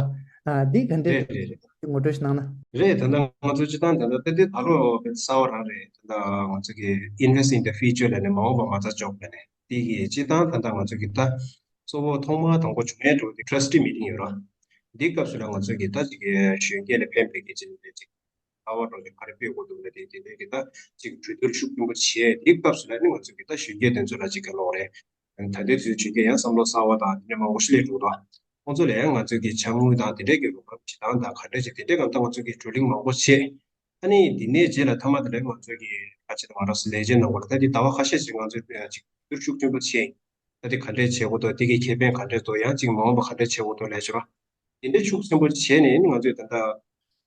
ཨ་འདི་ག་འདྲའི་རེད་རེད་རེད། ངོ་སྤྲོད་ཞིག་གནང་ན། རེད། ད་ལྟ་ང་ཚོ་སྤྱིར་བཏང་ད་ལྟ་ད་ལྟའི་ད་ལོ་གསར་བ་རང་རེད། ད་ལྟ་ང་ཚོ་གི་Invest in the Future ལབ་ནས་མ་འོངས་པ་མ་རྩ་འཇོག་ལབ་ནས་དེ་གི་སྤྱིར་བཏང་ད་ལྟ་ང་ཚོ་གི་ད་གཙོ་བོ་ཐོག་མར་དང་པོ་བྱུང་ཡས་འགྲོ་དེ་Trustee Meeting ཡོད་ར། འདིའི་སྐབས་སུ་ལ་ང་ཚོ་གི་ད་ཅིག་གི་གཞོན་སྐྱེས་ལ་ཕན་པའི་གི་ཅིག་ལས་ཅིག་ལྟ་བ་རོགས་ཀྱི་ག་རེ་སྤེལ་དགོས་འདུག་ལ་དེ་དེ་འདྲའི་གི་ད་ཅིག་གྲོས་བསྡུར་ཤུགས་ཆེན་པོ་བྱས། དེའི་སྐབས་སུ་ལ་ནི་ང་ཚོ་གི་ད་གཞོན་སྐྱེས་དེ་ཚོ་ལ་ཅིག་ག་ལོག་རེད། ད་ལྟའི་དུས་ཚོད་ཆུ་རྐྱེན་ཡང་བསམ་བློ་གསར་བ་དང་དེ་འདྲ་མང་པོ་ཞིག་སླེབས་འགྲོ་དང་། ཁོང་ཚོ་ལ་ཡང་ང་ཚོའི་གི་དཔྱ་དངུལ་དང་དེ་འདྲའི་གི་རོགས་རམ་བྱེད་སྟངས་དང་ག་འདྲ་བྱེད་དེ་འདྲའི་གང་ལྟར་ང་ཚོའི་གི་བགྲོ་གླེང་མང་པོ་བྱས། ཨ་ནི་དེ་ནས་རྗེས་ལ་མཐའ་མ་དེ་ལ་ང་ཚོའི་གི་ཁ་ཆེ་དང་ང་རང་ཚོ་ལས་བྱེད་ནང་བར་ད་དེ་ཟླ་བ་ཁ་ཤས་ཤིག་ང་ཚོས་ཅིག་བསྡུར་ཤུགས་ཆེན་པོ་བྱས། ད་དེ་ག་འདྲས་བྱེད་དགོས་འདུག་དེ་གི་ཁེ་ཕན་ག་འདྲས་འདུག་ཡང་ཅིག་མ་འོངས་པ་ག་འདྲས་བྱེད་དགོས་འདུག་ལས་བྱེད་པ། དེ་འདྲས་ཤུགས་ཆེན་པོ་བྱས་ནས་ང་ཚོས་ད་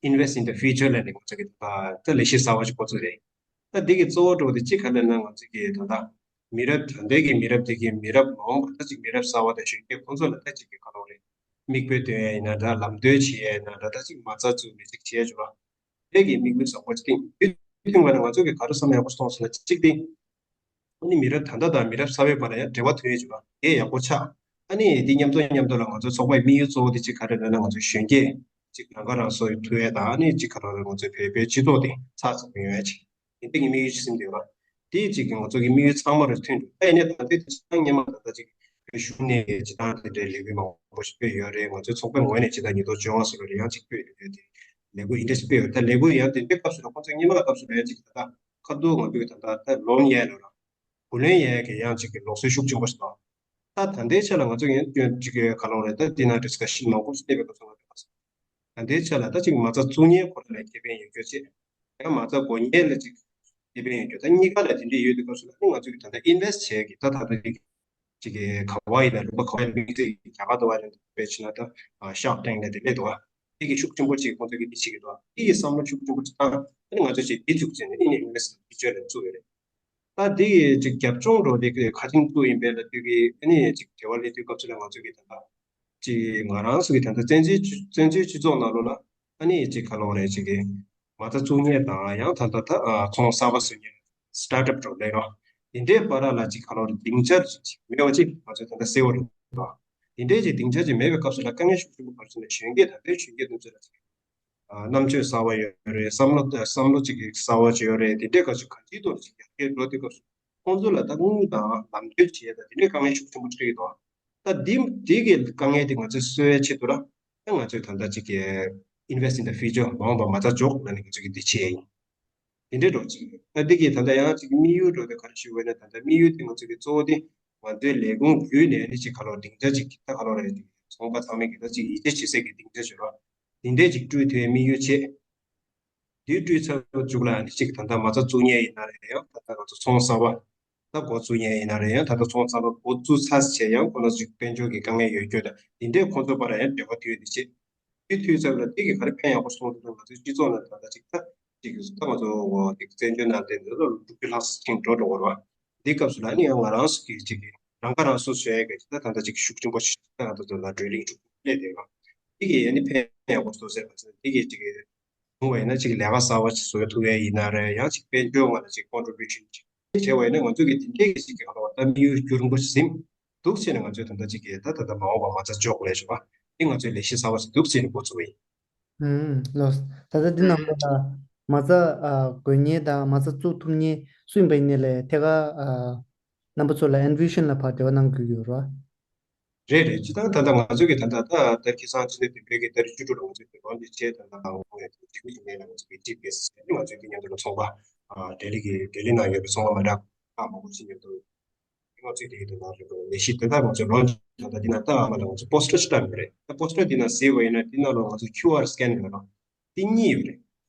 ལྟ་invest in the future ལབ་ནས་ང་ཚོ་གི་ད་ལས་གཞི་གསར་བ་ཞིག་འགོ་བཙུགས་རེད། ད་འདི་གི་གཙོ་བོ་འགྲོ་དེ་གཅིག་ག་ལབ་ན་ང་ཚོ་གི་ད་ལྟ་མི་རབས་ད་ལྟའི་གི་མི་རབས་དེ་གི་མི་རབས་མ་འོངས་པ་ད་ཅིག་མི་རབས་གསར་བ་དང་གཞོན་སྐྱེས་ཁོང་ཚོ་ལ་ད་ཅིག་གི་ག་ལབ་རེད། མིག་དཔེ་སྟོན་ཡ་ཡིན་ན་འདྲ། ལམ་སྟོན་བྱེད་ཡ་ཡིན་ན་འདྲ། ད་ཅིག་མ་རྩ་བཙུགས་ནས་ཅིག་བྱེད་ཡ་བྱུང་བ། དེ་གི་དམིགས་ཡུལ་བཟང་པོ་ཅིག་བཏིང་དུས་ཐུན་པ་ན་ང་ཚོ་གི་ག་རེ་བསམ་ཡག་པོ་སོང་ཟེར་ན་གཅིག་དེ། ཨ་ནི་མི་རབས་ད་ལྟ་དང་མི་རབས་གསར་བའི་བར་ལ་ཡང་འབྲེལ་བ་ཐོན་ཡས་བྱུང་བ་དེ་ཡག་པོ་ཆགས། ཨ་ནི་དེ་མཉམ་དུ་མཉམ་དུ་ལ་ང་ཚོའི་ཚོགས་པའི་དམིགས་ཡུལ་གཙོ་བོ་དེ་གཅིག་ག་རེ་རེད་ན་ང་ཚོའི་གཞོན་སྐྱེས་གཅིག་རང་ཁ་རང་གསོ་ཐུབ་ཡས་དང་། ཨ་ནི་གཅིག་ག་རེ་རེད། ང་ཚོའི་བོད་པའི་སྤྱི་ཚོགས་དེ་ཚགས་ཚུད་པོ་ཡོང་ཡས་ཅིག་དེ་འདྲ་གི་དམིགས་ཡུལ་ཅིག་སེམས་དེ་ཡོད་ར། དེ་གཅིག་གི་ང་ཚོ་གི་དམིགས་ཡུལ་ཚང་མ་རེ་ཐོན་འདུག་ཨ་ནི་ད་ལྟའི་དེ་ཚང་སྔོན་མ་ད་ལྟ་ཅིག་བོད་གཞུང་ནས་སྤྱི་བཏང་དེ་འདྲའི་ལས་འགུལ་མང་པོ་ཞིག་སྤེལ་ཡོད་རེད། ང་ཚོའི་ཚོགས་པའི་ངོས་ནས་ཇི་ལྟར་ཉིས་སྟོང་བཅོ་ལྔ་ཟེར་བ་རེད། ཡང་ཅིག་སྤེལ་ཡོད་རེད། དེ་ལས་འགུལ་འདི་འདྲ་ཞིག་སྤེལ་ཡོད། ད་ལས་འགུལ་ཡང་དེ་འདྲའི་སྐབས་སུ་ལ་ཁོང་ཚོས་སྔོན་མ་སྐབས་སུ་ལ་ཡང་ཅིག་ད་ལྟ་ཁ་ཐུག་ང་ཚོས་ད་ལྟ་ད་ལོན་ཡས་ལ་ར་བུ་ལོན་ཡས་ཀྱི་ཡང་ཅིག་གི་ལུགས་སྲོལ་ཤུགས་ཆེན་པོ་ཞིག་དང་། ད་ད་ལྟའི་ཆ་ལ་ང་ཚོ་ཡང་སྐྱོན་ཅིག་གི་ག་ལོ་རེད། ད་འདི་ན་ཌིས་ཀ་ཤན་མང་པོ་ཞིག་སླེབས་པའི་སྐབས་སུ་ང་ཚོས་ད་ལྟའི་ཆ་ལ་ད་ཅིག་མ་རྩ་བཙུགས་མཁན་ཁོ་རང་ལ་ཁེ་ཕན་ཡོད་རྒྱུ་བྱས། ཡང་མ་རྩ་དགོས་མཁན་ལ་ཅིག་ཁེ་ཕན་ཡོད་རྒྱུ། ད་གཉིས་ཀ་ལ་དེ་འདྲས་ཡོད་དུས་སྐབས་སུ་ད་ནི་ང་ཚོ་གི་ད་ལྟ་ཨིན་ཝེ་སི་ཊི་བྱེད་ཀྱི་ད་ད་ལྟ་གི་ཅིག་གི་ག་བ་ཡིན་ན་ལུང་པ་ག་བ་ཡིན་ན་དམིགས་བསལ་གྱི་རྒྱ་གར་དུ་བ་རེད། དཔེ་བྱས་ན་ད་ཤརཀ་ཊེང་ཀ་དེ་སླེབས་འདུག་བ། དེ་གི་ཤུགས་ཆེན་པོ་ཅིག་ཁོང་ཚོ་གི་དེ་བྱེད་ཀྱི་འདུག་བ། དེ་གི་བསམ་བློ་ཤུགས་ཆེན་པོ་ཅིག་བཏང་། ཨ་ནི་ང་ཚོ་ཅིག་དེ་བཙུགས་བྱས་ནས་ཨ་ནི་ཨིན་ཝེ་སི་ཊི་ཕི་ཅར་ལ་བཙུགས་ཡོད་རེད། ད་དེ་གི་ཅིག་རྒྱབ་ལྗོངས་འགྲོ་དེ་གི་ག་དེང་བཙུགས་ཡིན་པས་ལ་དེ་གི་ཨ་ནི་ཅིག་འབྲེལ་བ་སླེབས་དུས་སྐབས་སུ་ལ་ང་ཚོ་གི་ད་ལྟ་ཅིག་ང་རང་ཚོ་གི་ད་ལྟ་བཙན་བྱོལ་སྤྱི་བཙན་བྱོལ་སྤྱི་ཚོགས་ནང་ལོགས་ལ་ཨ་ནི་ཅིག་ག་ལབ་དགོས་རེད། ཅིག་གི་མ་རྩ་བཙུགས་མཁན་དང་ཡང་ད་ལྟ་ད་ཨ་ཚོང་གསར་པ་བཟོ་མཁན་སི་ཊར་ཊབ་འགྲོ་ལས་རོགས་དེ་འདྲའི་བར་ལ་ཅིག་ག་ལབ་དགོས་རེད། སྡིངས་ཆ་ཅིག་མེད་པ་ཅིག་ང་ཚོས་ད་ལྟ་གསལ་པོ་རེད་པ། དེ་འདྲའི་ཅིག་སྡིངས་ཆ་ཅིག་མེད་པའི་སྐབས་སུ་ལ་དཀའ་ངལ་ཤུགས་ཆེན་པོ་ག་རེ་ཟེར་ན་གཞོན་སྐྱེས་ད་ལྟའི་གཞོན་སྐྱེས་དེ་ཚོ་ལ་ཅིག་ཨ་རྣམ་དཔྱོད་གསར་པ་ཡོད་རེད། བསམ་བློ་བསམ་བློ་ཅིག་གི་གསར་པ་ཅིག་ཡོད་རེད། དེ་འདྲའི་སྐབས་སུ་གང་ཅིའི་ཐོག་ནས་ཅིག་ཡར་རྒྱས་འགྲོ་དུས་སྐབས་སུ་ཁོང་ཚོ་ལ་ད་དངུལ་དང་ལམ་སྟོན་བྱེད་ཡ་དང་དེ་འདྲའི་དཀའ་ངལ་ཤུགས་ཆེན་པོ་འཕྲད་ཀྱི་འདུག་ད་འདི་འདི་གི་དཀའ་ངལ་དེ་ང་ཚོས་སེལ་བའི་ཆེད་དུ་ལ་ད་ང་ཚོས་ད་ལྟ་ཅིག་གི་Invest in the Future མ་འོངས་པ་མ་རྩ་འཇོག་ལབ་ནས་ང་ཚོས་ཀྱི་འདི་བྱས་ཡིན། དེ་འདྲའི་འགྲོ་ཅིག་ད་འདི་གི་ད་ལྟ་ཡང་ཅིག་དམིགས་ཡུལ་འགྲོ་དེ་ག་རེ་ཞུ་དགོས་ན། ད་ལྟ་དམིགས་ཡུལ་དེ་ང་ཚོ་གི་གཙོ་བོ་དེ་ང་ཚོའི་ལས་ཁུངས་བརྒྱུད་ནས་ནི་ཅིག་ག་ལོ་སྡིངས་ཆ་ཅིག་ད་ག་ལོ་རེད། ཚོང་པ་ཚང་མས་གི་ད་ཅིག་ཡིད་ཆེས་བྱེད་སའི་གི་སྡིངས་ཆ་ཞིག་རོ། དེ་འདྲའི་ཅིག་བསྐྲུན་ཐུབ་པའི་དམིགས་ཡུལ་བྱས། དེ་བསྐྲུན་ཚར་བ་མཇུག་ལ་ནི་ཅིག་ད་ལྟ་མ་རྩ་བཙུགས་མཁན་ཡིན་ན་རེད། ཡང་ད་ལྟ་ང་ཚོ་ཚོང་གསར་པ་ད་འགོ་བཙུགས་མཁན་ཡིན་ན་རེད། ཡང་ད་ལྟ་ཚོང་གསར་པ་འགོ་བཙུགས་ཚར་བྱས་ཡང་ཁོ་ན་ཅིག་དཔལ་འབྱོར་གྱི་དཀའ་ངལ་ཡོད་རྒྱུ་དང་དེ་འདྲའི་ཁོང་ཚོ་བར་ཡང་འབྲེལ་བ་མཐུད་དེ་བྱས། དེ་མཐུད་ཚར་ལ་དེ་གི་ག་རེ་ཕན་ཡག་པོ་སོང་འདུག་ང་ཚོའི་སྤྱི་ཚོགས་ནང་ད་ལྟ་ཅིག་ད་ཅིག་ད་ང་ཚོ་འོ་དེ་བཙན་བྱོལ་ནང་བསྡད་འདི་ལོ་དྲུག་ཅུ་ལྷག་ཅིག་འགྲོ་འགྲོ་བར་བ། འདི་སྐབས་སུ་ལ་ནི་ཡང་ང་རང་ཚོ་གི་ཅིག་གི་རང་ཁ་རང་གསོ་བཟོ་ཡ་གི་ཅིག་ད་ད་ལྟ་ཅིག་ཤུགས་ཆེན་པོ་ཞིག་ད་ང་ཚོ་ད་ལྟ་ཌི་རི་ལིང་ཅིག་སླེབས་བསྡད་ཡོད། དེ་གི་ཡ་ནི་ཕན་ཡག་པོ་སོང་ཟེར་བ་ཚོ་དེ་གི་ཅིག་གི་བྱུང་བ་ཡིན་ན་ཅིག་ལས་ཀ་གསར་པ་ཞིག་བཟོ་ཐུབ་ཡ་ཡིན་ན་རེད། ཡང་ཅིག་དཔལ་འབྱོར་ངོས་ལ་ཅིག་ཀོན་ཊི་བྷིའུ་ཤན་ཅིག་བྱས་པ་ཡིན་ན་ང་ཚོ་གི་དེ་འདྲའི་གི་ཅིག་གི་ཧ་ལ་བ་ད་དམིགས་ཡུལ་རྒྱུན་རིང་པོ་ཞིག་ཟིན་འདུག་བྱས་ནས་ང་ཚོས་ད་ལྟ་ཅིག་གི་ད་ད་ལྟ་མ་འོངས་པ་མ་རྩ་འཇོག་ལས་བྱུང་བ་འདི་ང་ཚོའི་ལས་གཞི་གསར་པ་ཞིག་འདུག་བྱས་ནས་འགོ་བཙུགས་པ་ཡིན། ཨུམ་ལགས། ད་ལྟ་འདི་ནང་ལོགས་ལ་མ་རྩ་ཨ་དགོས་མཁན་དང་མ་རྩ་བཙུགས་ཐུབ་མཁན་སུ་ཡིན་པ་ཡིན་ནའི་ལས་ཐད་ཀར་ཨ་རྣམ་པ་ཚོ་ལ་ཨེན་བི་ཤན་ལ་ཕར་འབྲེལ་བ་གནང་དགོས་ཀྱི་ཡོད་རེད་བ། རེད་རེད། སྤྱིར་བཏང་ད་ལྟ་ང་ཚོ་གི་ད་ལྟ་ད་ལྟ་ཁ་སང་ཕྱི་ཟླ་བདུན་པའི་གི་ཏ་རིག་བཅུ་དྲུག་ལ་ང་ཚོ་གི་ལོན་ཆེ་བྱས་ད་ལྟ་ང་ཚོ་གི་ཇི་མི་ཇི་མེལ་ལ་ང་ཚོ་གི་ཇི་པི་ཨེ་སི་ང་ཚོ་གི་མཉམ་དུ་ལ་ཚོང་པ་ཨ་ལྡི་ལི་གི་ལྡི་ལི་ནང་ཡོད་པའི་ཚོང་པ་མ་འདྲ་ཁག་མང་པོ་ཞིག་མཉམ་དུ་ང་ཚོ་དེ་གི་དོན་དག་རེད། ལས་གཞི་དེ་དག་ང་ཚོ་ལོན་ཆེ་ད་ལྟ་འདི་ན་ད་ཨ་མ་ལ་ང་ཚོ་པོ་སི་ཊར་ཅིག་བཏང་ཡོད་རེད། ད་པོ་སི་ཊར་འདི་ན་གཟིགས་པ་ཡིན་ན་འདི་ན་ལོ་ང་ཚོ་ཁྱུ་ཨར་སི་ཀེན་ཡོད་རེད། འདི་གཉིས་ཡོད་རེད།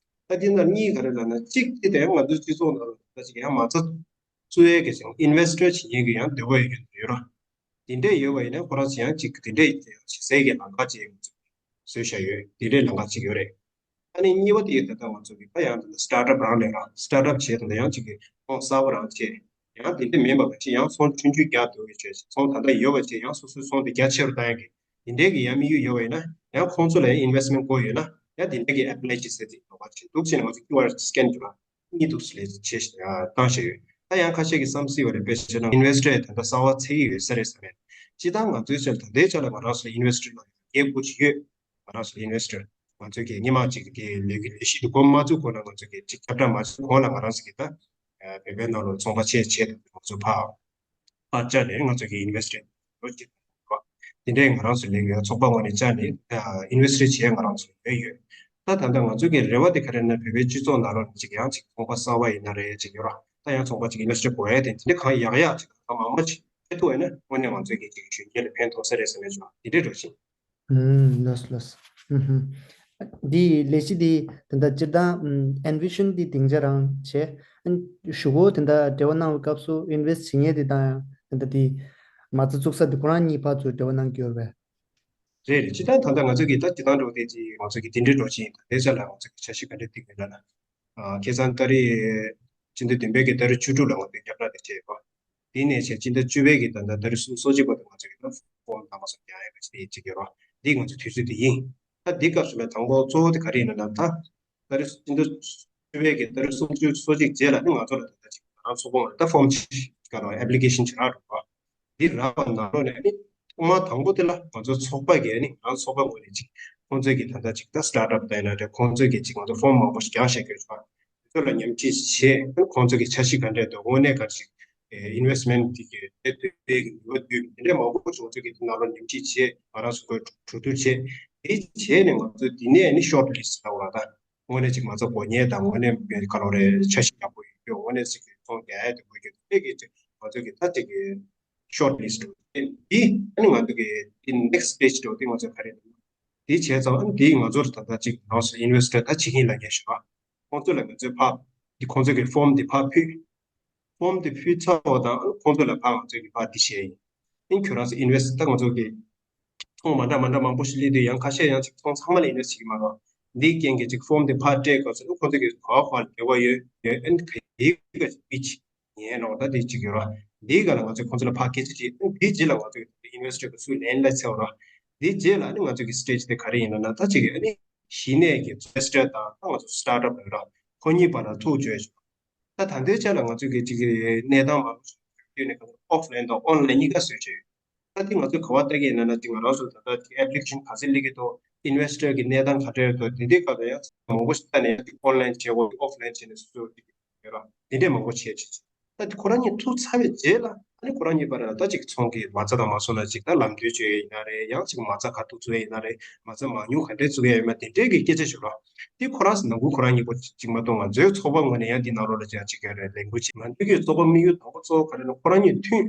ད་འདི་ན་གཉིས་ག་རེ་ལབ་ན་གཅིག་དེ་ད་ཡང་ང་ཚོའི་སྤྱི་ཚོགས་ནང་ལ་ད་ཅིག་ཡང་མ་རྩ་བཙུགས་ཡས་ཀྱི་ཅིག་ཨིན་ཝེ་སི་ཊར་བྱེད་མཁན་གྱི་ཡང་འདོད་པ་ཡོད་ཀྱི་ཡོད་ར། དེ་འདྲས་ཡོད་པ་ཡིན་ན་ཁོ་རང་ཚོ་ཡང་ཅིག་དེ་འདྲས་བྱེད་སའི་གི་ལམ་ཁ་ཅིག་བཟོས་བཞག་ཡོད། དེ་འདྲས་ལམ་ཁ་ཅིག་ཡོད་རེད། ཨ་ནི་གཉིས་པ་དེ་ད་ལྟ་ང་ཚོ་གི་ད་ཡང་ད་ལྟ་སི་ཊར་ཊབ་རང་ལས་རང་སི་ཊར་ཊབ་བྱས་ད་ལྟ་ཡང་ཅིག་གི་ཚོང་གསར་པ་རང་བྱས། ཡང་དེ་འདྲས་མིན་པ་ག་ཅིག་ཡང་ཚོང་ཆུང་ཆུང་རྒྱག་འདོད་ཀྱི་བྱས་ཚོང་ད་ལྟ་ཡོད་པ་བྱས་ཡང་སོ་སོའི་ཚོང་དེ་རྒྱ་ཆེ་རུ་བཏང་ཡ་གི་དེ་འདྲས་གི་ཡང་དམིགས་ཡུལ་ཡོད་པ་ཡིན་ན་ཡང་ཁོང་ཚོ་ལ་ཡང་ཨིན་ཝེ་སི་མེན་ཊི་དགོས་ཡོད་ན་ཡང་དེ་འདྲས་གི་ཨེ་པ་ལའི་བྱེད་ས་ཅིག་ཡོད་པ་ཅིག་འདུག་བྱས་ནས་ང་ཚོ་ཁྱུ་ཨར་སི་ཀེན་རྒྱུ་ར། གཉིས་འདུག་ལས་བྱེད་བཏང་བཞག་ཡོད། ད་ཡང་ཁ་ཤས་ཀྱིས་བསམ་སྲིད་པ་རེད། དཔེ་བྱས་ན་ཨིན་ཝེ་སི་ཊར་ད་ལྟ་གསར་པ་ཚད་ཀྱི་ཡོད་ས་རེད་བསམ་ཡོད། སྤྱིར་བཏང་ང་ཚོའི་ཆ་ལ་ད་ལྟའི་ཆ་ལ་ང་རང་ཚོ་ལ་ཨིན་ཝེ་སི་ཊར་ལ་རྒྱལ་དགུ་ཅིག་ཡོད། ང་རང་ཚོ་ལ་ཨིན་ཝེ་སི་ཊར་ང་ཚོ་གི་སྔོན་མ་ཅིག་གི་ལས་ཀྱི་ལས་གཞི་དེ་འགོ་མ་བཙུགས་གོང་ལ་ང་ཚོ་གི་ཅིག་ཁྱབ་བསྒྲགས་མ་བྱས་གོང་ལ་ང་རང་ཚོ་གི་ད་བོད་པའི་ནང་ལ་ཚོང་པ་ཆེ་ཆེ་ང་ཚོ་ཕར་ཕར་བཅར་ནས་ང་ཚོ་གི་ཨིན་ཝེ་སི་ཊར་ལོ་གཅིག་དེ་འདྲའི་ང་རང་ཚོ་ལས་ཡོད། ཚོགས་པ་ངོས་ནས་བཅར་ནས་ཨིན་ཝེ་སི་ཊར་བྱེད་ཡ་ང་རང་ཚོ་ཡོད་ཡོད། ད་ད་ལྟ་ང་ཚོ་གི་རེ་བ་དེ་ག་རེ་ན་བོད་པའི་སྤྱི་ཚོགས་ནང་ལོགས་ནས་ཅིག་ཡང་ཅིག་ཚོང་པ་གསར་པ་ཡིན་ན་རེད་ཅིག་ཡོད་ར། ད་ཡང་ཚོང་པ་ཅིག་ཨིན་ཝེ་སི་ཊར་དགོས་ཡ་དེ་དེ་འདྲ་གང་ཡག་ཡག་ཅིག་གང་མང་མང་ཅིག་ཕེབས་ཐུབ་པ་ཡིན་ན་དངོས་གནས་ང་ཚོའི་གི་ཅིག་གཞོན་སྐྱེས་ལ་ཕན་ཐོགས་ས་རེད་བསམ་ཡ་ཅིག་ཡོད་ར། དེ་འདྲའི་འགྲོ་ཞིང་། ཨུམ། ལགས་སོ་ལགས་སོ། ཨུམ་ཧུམ། འདི་ལས་གཞི་འདི་ད་ལྟ་སྤྱིར་བཏང་ཨུམ་ཨེན་བི་ཤན་འདི་སྡིངས་ཆ་རང་བྱས། ཨ་ནི་གཞུག་གུ་དེ་འདྲ་འབྲེལ་བ་གནང་བའི་སྐབས་སུ་ཨིན་ཝེ་སི་ཊི་བྱེད་མཁན་དེ་དང་ཡང་དེ་འདྲ་དེ་ མ་རྩ་བཙུགས་ས་དེ་ཁོ་རང་གཉིས་ཕར་ཚུར་འབྲེལ་བ་གནང་གི་ཡོད་རེད་པས། རེད་རེད། སྤྱིར་བཏང་ད་ལྟ་ང་ཚོ་གི་ད་སྤྱིར་བཏང་འགྲོ་དེ་ཅིག་ང་ཚོ་གི་དེ་འདྲའི་འགྲོ་ཆེན་ད་དེ་ཚོ་ལ་ང་ཚོ་གི་འཆར་གཞི་ག་འདྲ་བཏིང་ཡོད་ལབ་ན། ཁ་སང་ཏ་རིག་སྤྱི་ཟླ་བདུན་པའི་གི་ཏ་རིག་བཅུ་དྲུག་ལ་ང་ཚོས་རྒྱབ་ལྟ་དེ་བྱས་པ། དེ་ནས་བྱས་སྤྱི་ཟླ་བཅུ་པའི་གི་ད་ལྟ་ཏ་རིག་སུམ་ཅུ་སོ་གཅིག་བར་དུ་ང་ཚོ་གི་ད་ཕོམ་དང་མ་སོགས་རྒྱག་ཡ་གི་ཅིག་ཅིག་ཡོད་རོགས། འདི་ང་ཚོ་དུས་ཚོད་དེ་ཡིན། ད་འདི་སྐབས་སུ་ལ་དང་པོ་གཙོ་བོ་དེ་ག་རེ་ཡིན་ན་ད། ཏ་རིག་སྤྱི་ཟླ་བཅུ་པའི་གི་ཏ་རིག་སུམ་ཅུ་སོ་གཅིག་རྗེས་ལ་ནི་ང་ཚོ་ལ་ད་ལྟ་ཅིག་ང་རང་ཚོགས་པ་ང་ད་ཕོམ་ཅིག་ག་རང་ཨེབ་ལི་ཀེ་ཤན་ཅིག་རག་འགྲོ་བ། འདི་རག་པ་ནང་ལོགས་ནས་ནི་ཐོག་མ་དང་པོ་དེ་ལ་ང་ཚོ་ཚོགས་པ་གིས་ནི་ང་རང་ཚོགས་པ་ངོས་ནས་ཅིག་ཁོང་ཚོས་ཀྱི་ད་ལྟ་ཅིག་ད་སི་ཊར་ཊི་ཨབ་དང་ཡིན་ན་རེད། ཁོང་ཚོས་ཀྱི་ཅིག་ང་ཚོ་ཕོམ་མང་པོ་ཞིག་རྒྱག་བཞག་གི་ཡོད་ཚོ། དེ་ཚོ་ལ་མཉམ་ཁྲིད་བྱས། ཁོང་ཚོ་གི་འཆར་གཞི་ག་འདྲས་འདུག་དངོས་གནས་ག་ཅིག་ཨིན་ཝེ་སི་མེན་ཊི་དེ་གི་དེ་ཐུབ་པའི་གི་ནུས་པ་འདུག་དེ་འདྲས་མང་པོ་ཞིག་ང་ཚོ་གི་དེ་ནང་ལོགས་མཉམ་ཁྲིད་བྱས། ང་རང་ཚོ་གི་གྲོས་བསྡུར་བྱས། དེ་བྱས་ནས་ང་ཚོ་དེ་ནས་ནི་ཤོཊ་ལིསི་ཊི་ལབ་དགོས་རེད་ད། དངོས་གནས་ཅིག་མ་རྩ་དགོས་མཁན་དང་དངོས་གནས་ག་ལབ་རེད། འཆར་གཞི་ཡག་པོ་ཡོད་རྒྱུ། དངོས་གནས་ཅིག་གི་ཚོང་རྒྱག་ཡ་དེ་དགོས་རྒྱུ་དེ་གི་ཅིག་ང་ཚོ་གི་ད་ཅིག་གི་ཤོཊ་ལིསི་ཊི་འདི་ཨ་ནི་ང་ཚོ་གི་དེ་ནེག་སི་ཊི་སི་ཊེ་ཇི་འདྲ་བོ་དེ་ང་ཚོ་ག་རེ་འདུག་དེ་བྱས་ཙང་ཨ་ནི་དེ་ང་ཚོར་ད་ལྟ་ཅིག་ནང་སུ་ཨིན་ཝེ་སི་ཊར་ད་བྱེད་མཁན་ལ་ངས་ཞུ་བ། ཁོང་ཚོ་ལ་ང་ཚོས་ཕར་འདི་ཁོང་ཚོ་གི་ཕོམ་འདི་ཕར་ཕུལ། ཕོམ་འདི་ཕུལ་ཚར་བ་དང་ཨ་ནི་ཁོང་ཚོ་ལ་ཕར་ང་ཚོ་གི་ཕར་འདི་བཤད་ཡིན། ཨ་ནི་ཁྱོད་རང་ཚོ་ཨིན་ཝེ་སི་ཊི་ད་ང་ཚོ་གི་ཚོང་མ་འདྲ་མ་འདྲ་མང་པོ་ཞིག་སླེབས་དུས། ཡང་ཁ་ཤས་ཡང་ཅིག་ཚོང་ཚང་མ་ལ་ཨིན་ཝེ་སི་ཊི་བྱེད་ཀྱི་མ་རེད། འདིའི་རྐྱེན་གྱིས་ཅིག་ཕོམ་འདི་ཕར་སྤྲད་སྐབས་སུ་ཁོང་ཚོ་གི་ག་བ་ག་བ་ལ་འབྲེལ་བ་ཡོད་ཡོད། ཨ་ནི་ག་ཡི་ག་ཅིག་པི་ཆི་ཉན་རོགས་ད་དེ་ཅིག་ཡོད་ར། འདིའི་སྒང་ལ་ང་ཚོས་ཁོང་ཚོ་ལ་ཕར་སྐད་ཆ་དྲིས། ཨ་ནི་དེའི་རྗེས་ལ་ང་ཚོས་ཨིན་ཝེ་སི་ཊར་གི་ཚུར་ལན་སླེབས་ཚར་བ་ར། དེའི་རྗེས་ལ་ཨ་ནི་ང་ཚོ་གི་སི་ཊེ་ཇི་དེ་ག་རེ་ཡིན་ལབ་ན། ད་ཅིག་གི་ཨ་ནི་གཞི་ནས་ཀྱི་ཨིན་ཝེ་སི་ཊར་དང་ད་ང་ཚོ་སི་ཊར་ཊི་ཨབ་ཡོད་ར། ཁོ་གཉིས་བར་ལ་ཐུག་བཅོས་བྱུང་། ད་ད་ལྟའི་ཆ་ལ་ང་ཚོས་ཀྱི་ཅིག་གི་གནས་སྟངས་མང་པོ་ཞིག་བསྟུན་ནས་ཨོཕ་ལན་དང་ཨོན་ལན་གཉིས་ཀ་བཟོས་བྱས་ཡོད། ད་དེ་ང་ཚོས་ག་བ་ལྟ་གི་ཡིན་ན་ན། དེ་ང་རང་ཚོ་ད་ལྟ་ཨེབ་ལི་ཀེ་ཤན་ག་ཚོད་སླེབས་ཀྱི་འདུག་ཨིན་ཝེ་སི་ཊར་གྱི་གནས་སྟངས་ག་འདྲ་ཡོད་འདུག་དེ་འདྲའི་སྐབས་ལ་ཡང་མང་པོ་ཞིག་ལྟ་ནས་ཨོན་ལན་བྱེད་དགོས། ཨོཕ་ལན་བྱས་ནས་སོ་སོ་ཡོད་ར། དེ་འདྲས་མང་པོ་བྱས་བྱས་བྱས། ད་དེ་ཁོ་རང་གཉིས་ཐུག་ཚར་བའི་རྗེས་ལ་ཨ་ནི་ཁོ་རང་གཉིས་བར་ལ་ད་ཅིག་ཚོང་གི་མ་རྩ་དང་མ་སོང་ན་ཅིག་ད་ལམ་སྟོན་བྱེད་ཡ་ཡིན་ན་རེད། ཡང་ཅིག་མ་རྩ་ག་ཐུག་བཙུགས་ཡ་ཡིན་ན་རེད། མ་རྩ་མང་ཉུང་ག་འདྲས་བཙུགས་ཡ་ཡོད་མེད་དེ་འདྲས་ཀྱི་སྐད་ཆ་ཞུ་ར། དེ་ཁོ་རང་ཚོ་ནང་ཁུལ་ཁོ་རང་གཉིས་པོ་ཅིག་མ་གཏོགས། ང་ཚོའི་ཚོགས་པ་ངོས་ནས་ཡང་འདི་ནང་ལོགས་ལ་ཅང་ཅིག་ག་རེ་ལས་འགུལ་བྱེད། ང་ཚོའི་གི་ཚོགས་པ་དམིགས་ཡུལ་དང་པོ་གཙོ་བོ་ག་རེ་ན། ཁོ་རང་གཉིས་མཐུན།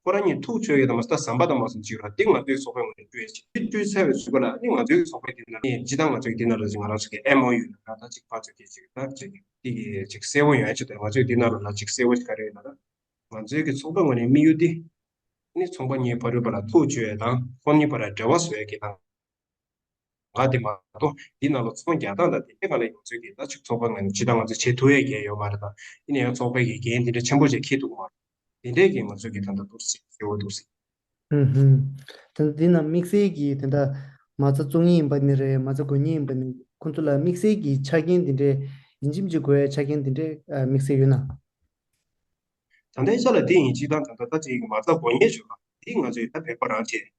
ཁོ་རང་གཉིས་ཐུག་ཆོད་ཡོད་དམ་ཟེར་ད་ཟམ་པ་དང་མ་སོང་ཅིག་ར། དེ་ང་ཚོའི་ཚོགས་པའི་ངོས་ནས་བསྐྲུན་ཡས་ཅིག་དེ་བསྐྲུན་ཚར་བའི་གཞུག་གུ་ལ་ནི་ང་ཚོའི་ཚོགས་པའི་དེ་ནང་ནས་སྤྱི་བཏང་ང་ཚོའི་དེ་ནང་ལ་ཅིག་ང་རང་ཚོ་གི་ཨེམ་ཨོ་ཡུ་ལ་ད་ཅིག་ཕར་ཚུར་གྱི་ཅིག་ད་ཅིག་དེ་གི་ཅིག་གསལ་བོ་ཡོང་ཡས་ཅིག་ད་ང་ཚོའི་དེ་ནང་ལ་ཅིག་གསལ་བོ་ཅིག་ག་རེ་ཡོད་ན། ད་ང་ཚོའི་གི་ཚོགས་པའི་ངོས་ནས་དམིགས་ཡུལ་དེ་ནི་ཚོགས་པ་གཉིས་བར་དུ་བར་ལ་ཐུག་ཆོད་ཡས་དང་ཁོང་གཉིས་བར་ལ་འབྲེལ་བ་བཟོ་ཡས་ཀྱི་དང་། ང་དེ་མ་གཏོགས་འདི་ནང་ལ་ཚོང་རྒྱག་སྟངས་དང་དེ་གའི་སྒང་ལ་ང་ཚོའི་གི་ད་ཅིག་ཚོགས་པ་ངོས་ནས་ཇི་ལྟར་ང་ཚོས་བྱེད་ཐུབ་ཡས་གང་ཡོད་མ་རེད། ད་ཡིན་ན་ཡང་ཚོགས་པའི་གི་འགན་དེ་འདྲ་ཆེན་པོ་ཅིག་འཁྱེར་ཐུབ་ཀྱི་མ་རེད། དེ་འདྲའི་གི་ང་ཚོའི་གི་ད་ལྟ་འདུག་སེ་ཟེར་བ་འདུག་སེ། ཧུམ་ཧུམ། ད་འདི་ན་དམིགས་བསལ་གྱི་དེ་འདྲ་མ་རྩ་བཙུགས་མཁན་ཡིན་པ་ནི་རེད། མ་རྩ་དགོས་མཁན་ཡིན་པ་ནི། ཁོང་ཚོ་ལ་དམིགས་བསལ་གྱི་ཆ་རྐྱེན་དེ་འདྲའི་ཡིན་གཅིག་མིན་གཅིག་དགོས་ཡ་ཆ་རྐྱེན་དེ་འདྲའི་ཨ་དམིགས་བསལ་ཡོད་ན། ད་ལྟའི་ཆ་ལ་དེ་ཡིན་གཅིག་དང་། ད་ལྟ་ད་ཅིག་མ་རྩ་དགོས་མཁན་ཞུ་བ་དེ་ང་ཚོའི་ད་བོད་པ་རང་བྱས།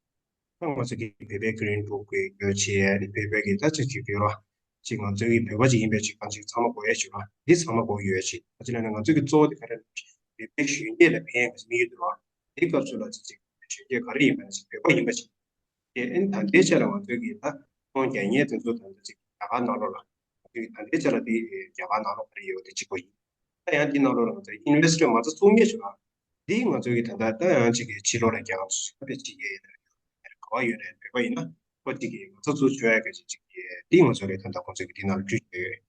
ད་ང་ཚོ་གི་བོད་པའི་གི་རིན་འདུག་གི་ཡོད་ཅེས་ནི་བོད་པའི་གི་ད་ཅིག་ཅིག་ཡོད་ར། ཅིག་ང་ཚོའི་གི་བོད་པ་ཅིག་ཡིན་པའི་ཅིག་གང་ཅིག་ཚང་མ་དགོས་ཡས་ཅིག་ར། འདི་ཚང་མ་དགོས་ཡོད་ཅིག་ད་ཅི་ལབ་ན་ང་ཚོའི་གི་གཙོ་བོ་དེ་ག་རེ་ན། བོད་པའི་གཞོན་སྐྱེས་ལ་ཕན་ཡས་ཀྱི་དམིགས་ཡུལ་དུ་ར། འདི་སྐབས་སུ་ལ་ཅིག་ཅིག་གཞོན་སྐྱེས་ག་རེ་ཡིན་པ་ན་ཅིག་བོད་པ་ཡིན་པ་ཅིག་དེ་ཨེ་ད་ལྟའི་ཆ་ལ་ང་ཚོའི་གི་ད་ཚོང་རྒྱག་མཁན་དེ་ཚོ་ད་ལྟ་ཅིག་རྒྱ་གར་ནང་ལོགས་ལ། ང་ཚོའི་གི་ད་ལྟའི་ཆ་ལ་དེ་རྒྱ་གར་ནང་ལོགས་ག་རེ་ཡོད་དེ་གཅིག་པོ་ཡིན། ད་ཡང་འདི་ནང་ལོགས་ལ་ང་ཚོ་ཨིན་ཝེ་སི་ཊར་མ་རྩ་བཙུགས་མཁན་ཞིག་ལ། འདི་ང་ཚོའི་གི་ད་ལྟ་ད་ཡང་ཅིག་གི་ཕྱི་ལོགས་ལ་རྒྱ་གར་ཚོ་ཞིག་ཁ་པའི་ཅིག་ཡས་ཡིན་ན་རེད། ག་བ་ཡོད་རེད། བོད་པ་ཡིན་ན་ཁོ་ཅིག་གི་ང་ཚོ་ཚུར་བཅོས་ཡ་གི་ཅིག་ཅིག་གི་འདི་ང་ཚོ་གི་ད་ལྟ་ཁོང་ཚོ་གི་འདི་ནང་ལ་བཅུག་བྱས་ཡོད།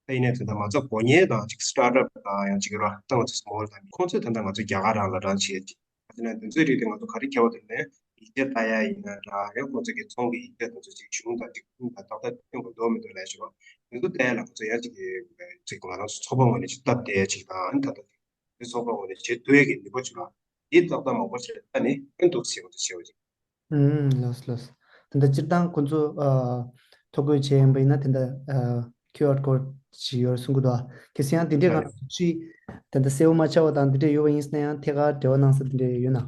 ད་ཡིན་ནའི་ད་ལྟ་མ་རྩ་དགོས་མཁན་དང་ཅིག་སི་ཊར་ཊི་ཨབ་དང་ཡང་ཅིག་ར་ད་ང་ཚོ་སི་མོལ་དང་ཁོང་ཚོས་ད་ལྟ་ང་ཚོ་རྒྱ་གར་རང་ལ་རང་བྱས་ཅིག་ད་དེ་ནས་དེ་ཚོའི་རིགས་དེ་ང་ཚོ་ག་རེ་ཁྱད་པར་དེ་ནས་ཡིག་ཆ་ལྟ་ཡ་ཡིན་ན་འདྲ། ཡང་ཁོང་ཚོ་གི་ཚོང་གི་ཡིག་ཆ་དེ་ཚོ་ཅིག་གཞུང་དང་ཅིག་ཁྲིམས་དང་ཏག་ཏག་མཐུན་པ་འདུག་མི་འདུག་ལབ་ཞུ་བ། དེ་ཚོ་ལྟ་ཡ་ལ་ཁོང་ཚོ་ཡང་ཅིག་གི་ཅིག་ང་རང་ཚོ་ཚོགས་པ་ངོས་ནས་ཅིག་སྟབས་བདེ་ཡ་ཅིག་དང་། ཨ་ནི་ད་ལྟ་དེ་ཚོགས་པ་ངོས་ནས་བྱེད་ཐུབ་ཡ་གི་ནུས་པ་ཅིག་ལ་ཡིག་ཏག་ཏག་མང་པོ་ཞིག་ལྟ་ནས་ཨ་ནི་འདུག་ཟེར་བ་དེ་བྱེད་པ་ཅིག་ཨུམ། ལགས་སོ་ལགས་སོ། ད་ལྟ་སྤྱིར་བཏང་ཁོང་ཚོ་ཨ་ཐོ་འགོད་བྱས་ཡིན་པ་ཡིན་ན་དེ་འདྲ་ཨ་ཁིའུ་ཨར་ཀོཌ་ཅིག་ཡོད་རེད་གསུང་གི་འདུག་ཨ་གལ་སྲིད་ཡང་དེ་འདྲའི་ང་ལ་ཚོགས་གཞི་དེ་འདྲ་གསལ་པོ་མ་ཆགས་པ་དང་དེ་འདྲ་ཡོད་པ་ཡིན་ཟེར་ན་ཡང་ཐད་ཀར་འབྲེལ་བ་གནང་ས་དེ་འདྲ་ཡོད་ན།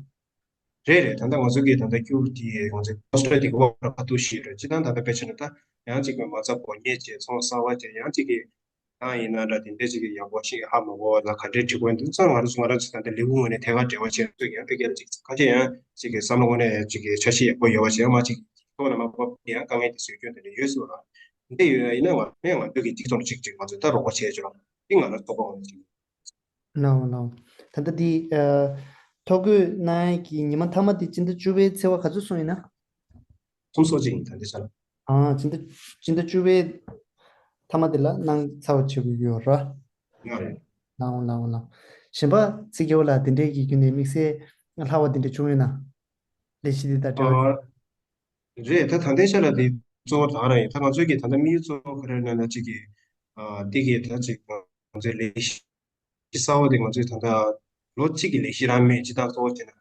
རེད་རེད། ད་ལྟ་ང་ཚོ་གི་ད་ལྟ་ཁྱུ་དེ་ང་ཚོ་པོ་སི་ཊར་དེ་གི་འོག་ལ་ཁ་ཐུག་ཞིག་རེད། སྤྱིར་བཏང་ད་ལྟ་དཔེ་བྱས་ན་ད་ཡང་གཅིག་གི་མ་རྩ་དགོས་མཁན་བྱས། ཚོང་གསར་པ་བྱས། ཡང་གཅིག་གི་ཡང་ཡིན་ན་འདྲ་དེ་འདྲ་ཅིག་གི་ཡག་པོ་ཞིག་ཧ་མ་གོ་བ་ལ་ག་འདྲའི་འབྲི་དགོས་འདུག་ཙང་། ང་རང་ཚོ་ང་རང་ཚོ་ད་ལྟ་ལས་ཁུངས་ངོས་ནས་ཐད་ཀར་འབྲེལ་བ་བྱས་འདུག་ཡང་ཕ་གི་ལ་ཅིག་ཁ་ཤས་ཡང་ཅིག་གི་བསམ་བློ་ངོས་ནས་ཅིག་གི་འཆར་གཞི་ཡག་པོ་ཡོད་པ་ཞིག་ཡང་མ་ཅིག་ཐོག་ལ་མ་བབས་ཡང་དཀའ་ངལ་དེ་བཟོ་རྒྱུ་དེ་འདྲ་ཡོད་སྲིད་པ་ར། འདི་ཡོད་ཡིན་ན་ང་ནས་ང་ཚོ་གི་གཅིག་ཚོགས་གཅིག་ཅིག་ང་ཚོས་ད་རོགས་པ་བྱས་ཆོག་ར། འདི་ང་རང་ཚོགས་པ་ངོས་ནས་ཅིག་ལའོ་ལའོ། ད་ལྟ་འདི་ཨ་ཐོ་འགོད་གནང་ཡས་ཀྱི་ཉི་མ་མཐའ་མ་དེ་སྤྱི་ཟླ་བཅུ་པའི་ཚེས་པ་ག་ཚོད་སོང་ཡིན་ན། སུམ་ཅུ་སོ་གཅིག་ཡིན། ད་འདི་ཆ་ལ། ཨ་སྤྱི་ཟླ་སྤྱི་ཟླ་བཅུ་པའི་མཐའ་མ་དེ་ལ་གནང་ཚར་བ་བྱེད་དགོས་ཀྱི་ཡོད་ར། ཡོད་རེད། ལའོ་ལའོ་ལའོ། གཞན་པ་ཚེ་རྒྱལ་པོ་ལགས་དེ་འདྲས་ཀྱི་བརྒྱུད་ནས་དམིགས་བསལ་ལྷག་པ་དེ་འདྲས་བྱུང་ཡོད་ན། ལས་གཞི་འདི་དང་འབྲེལ་བ། ཨ། རེད། ད་ད་ལྟའི་ཆ་ལ་དེ་གཙོ་བོ་ད་ག་རང་ཡིན། ད་ང་ཚོའི་གི་ད་ལྟ་དམིགས་ཡུལ་གཙོ་བོ་ག་རེ་ཡིན་ན་གཅིག་གི། ཨ། འདི་གི་ད་ཅིག་ང་ཚོའི་ལས་གཞི་གསར་པ་དེ་ང་ཚོའི་ད་ལྟ་ལོ་གཅིག་གི་ལས་གཞི་རང་མེད། སྤྱིར་བཏང་གཙོ་བོ་བྱས་ན།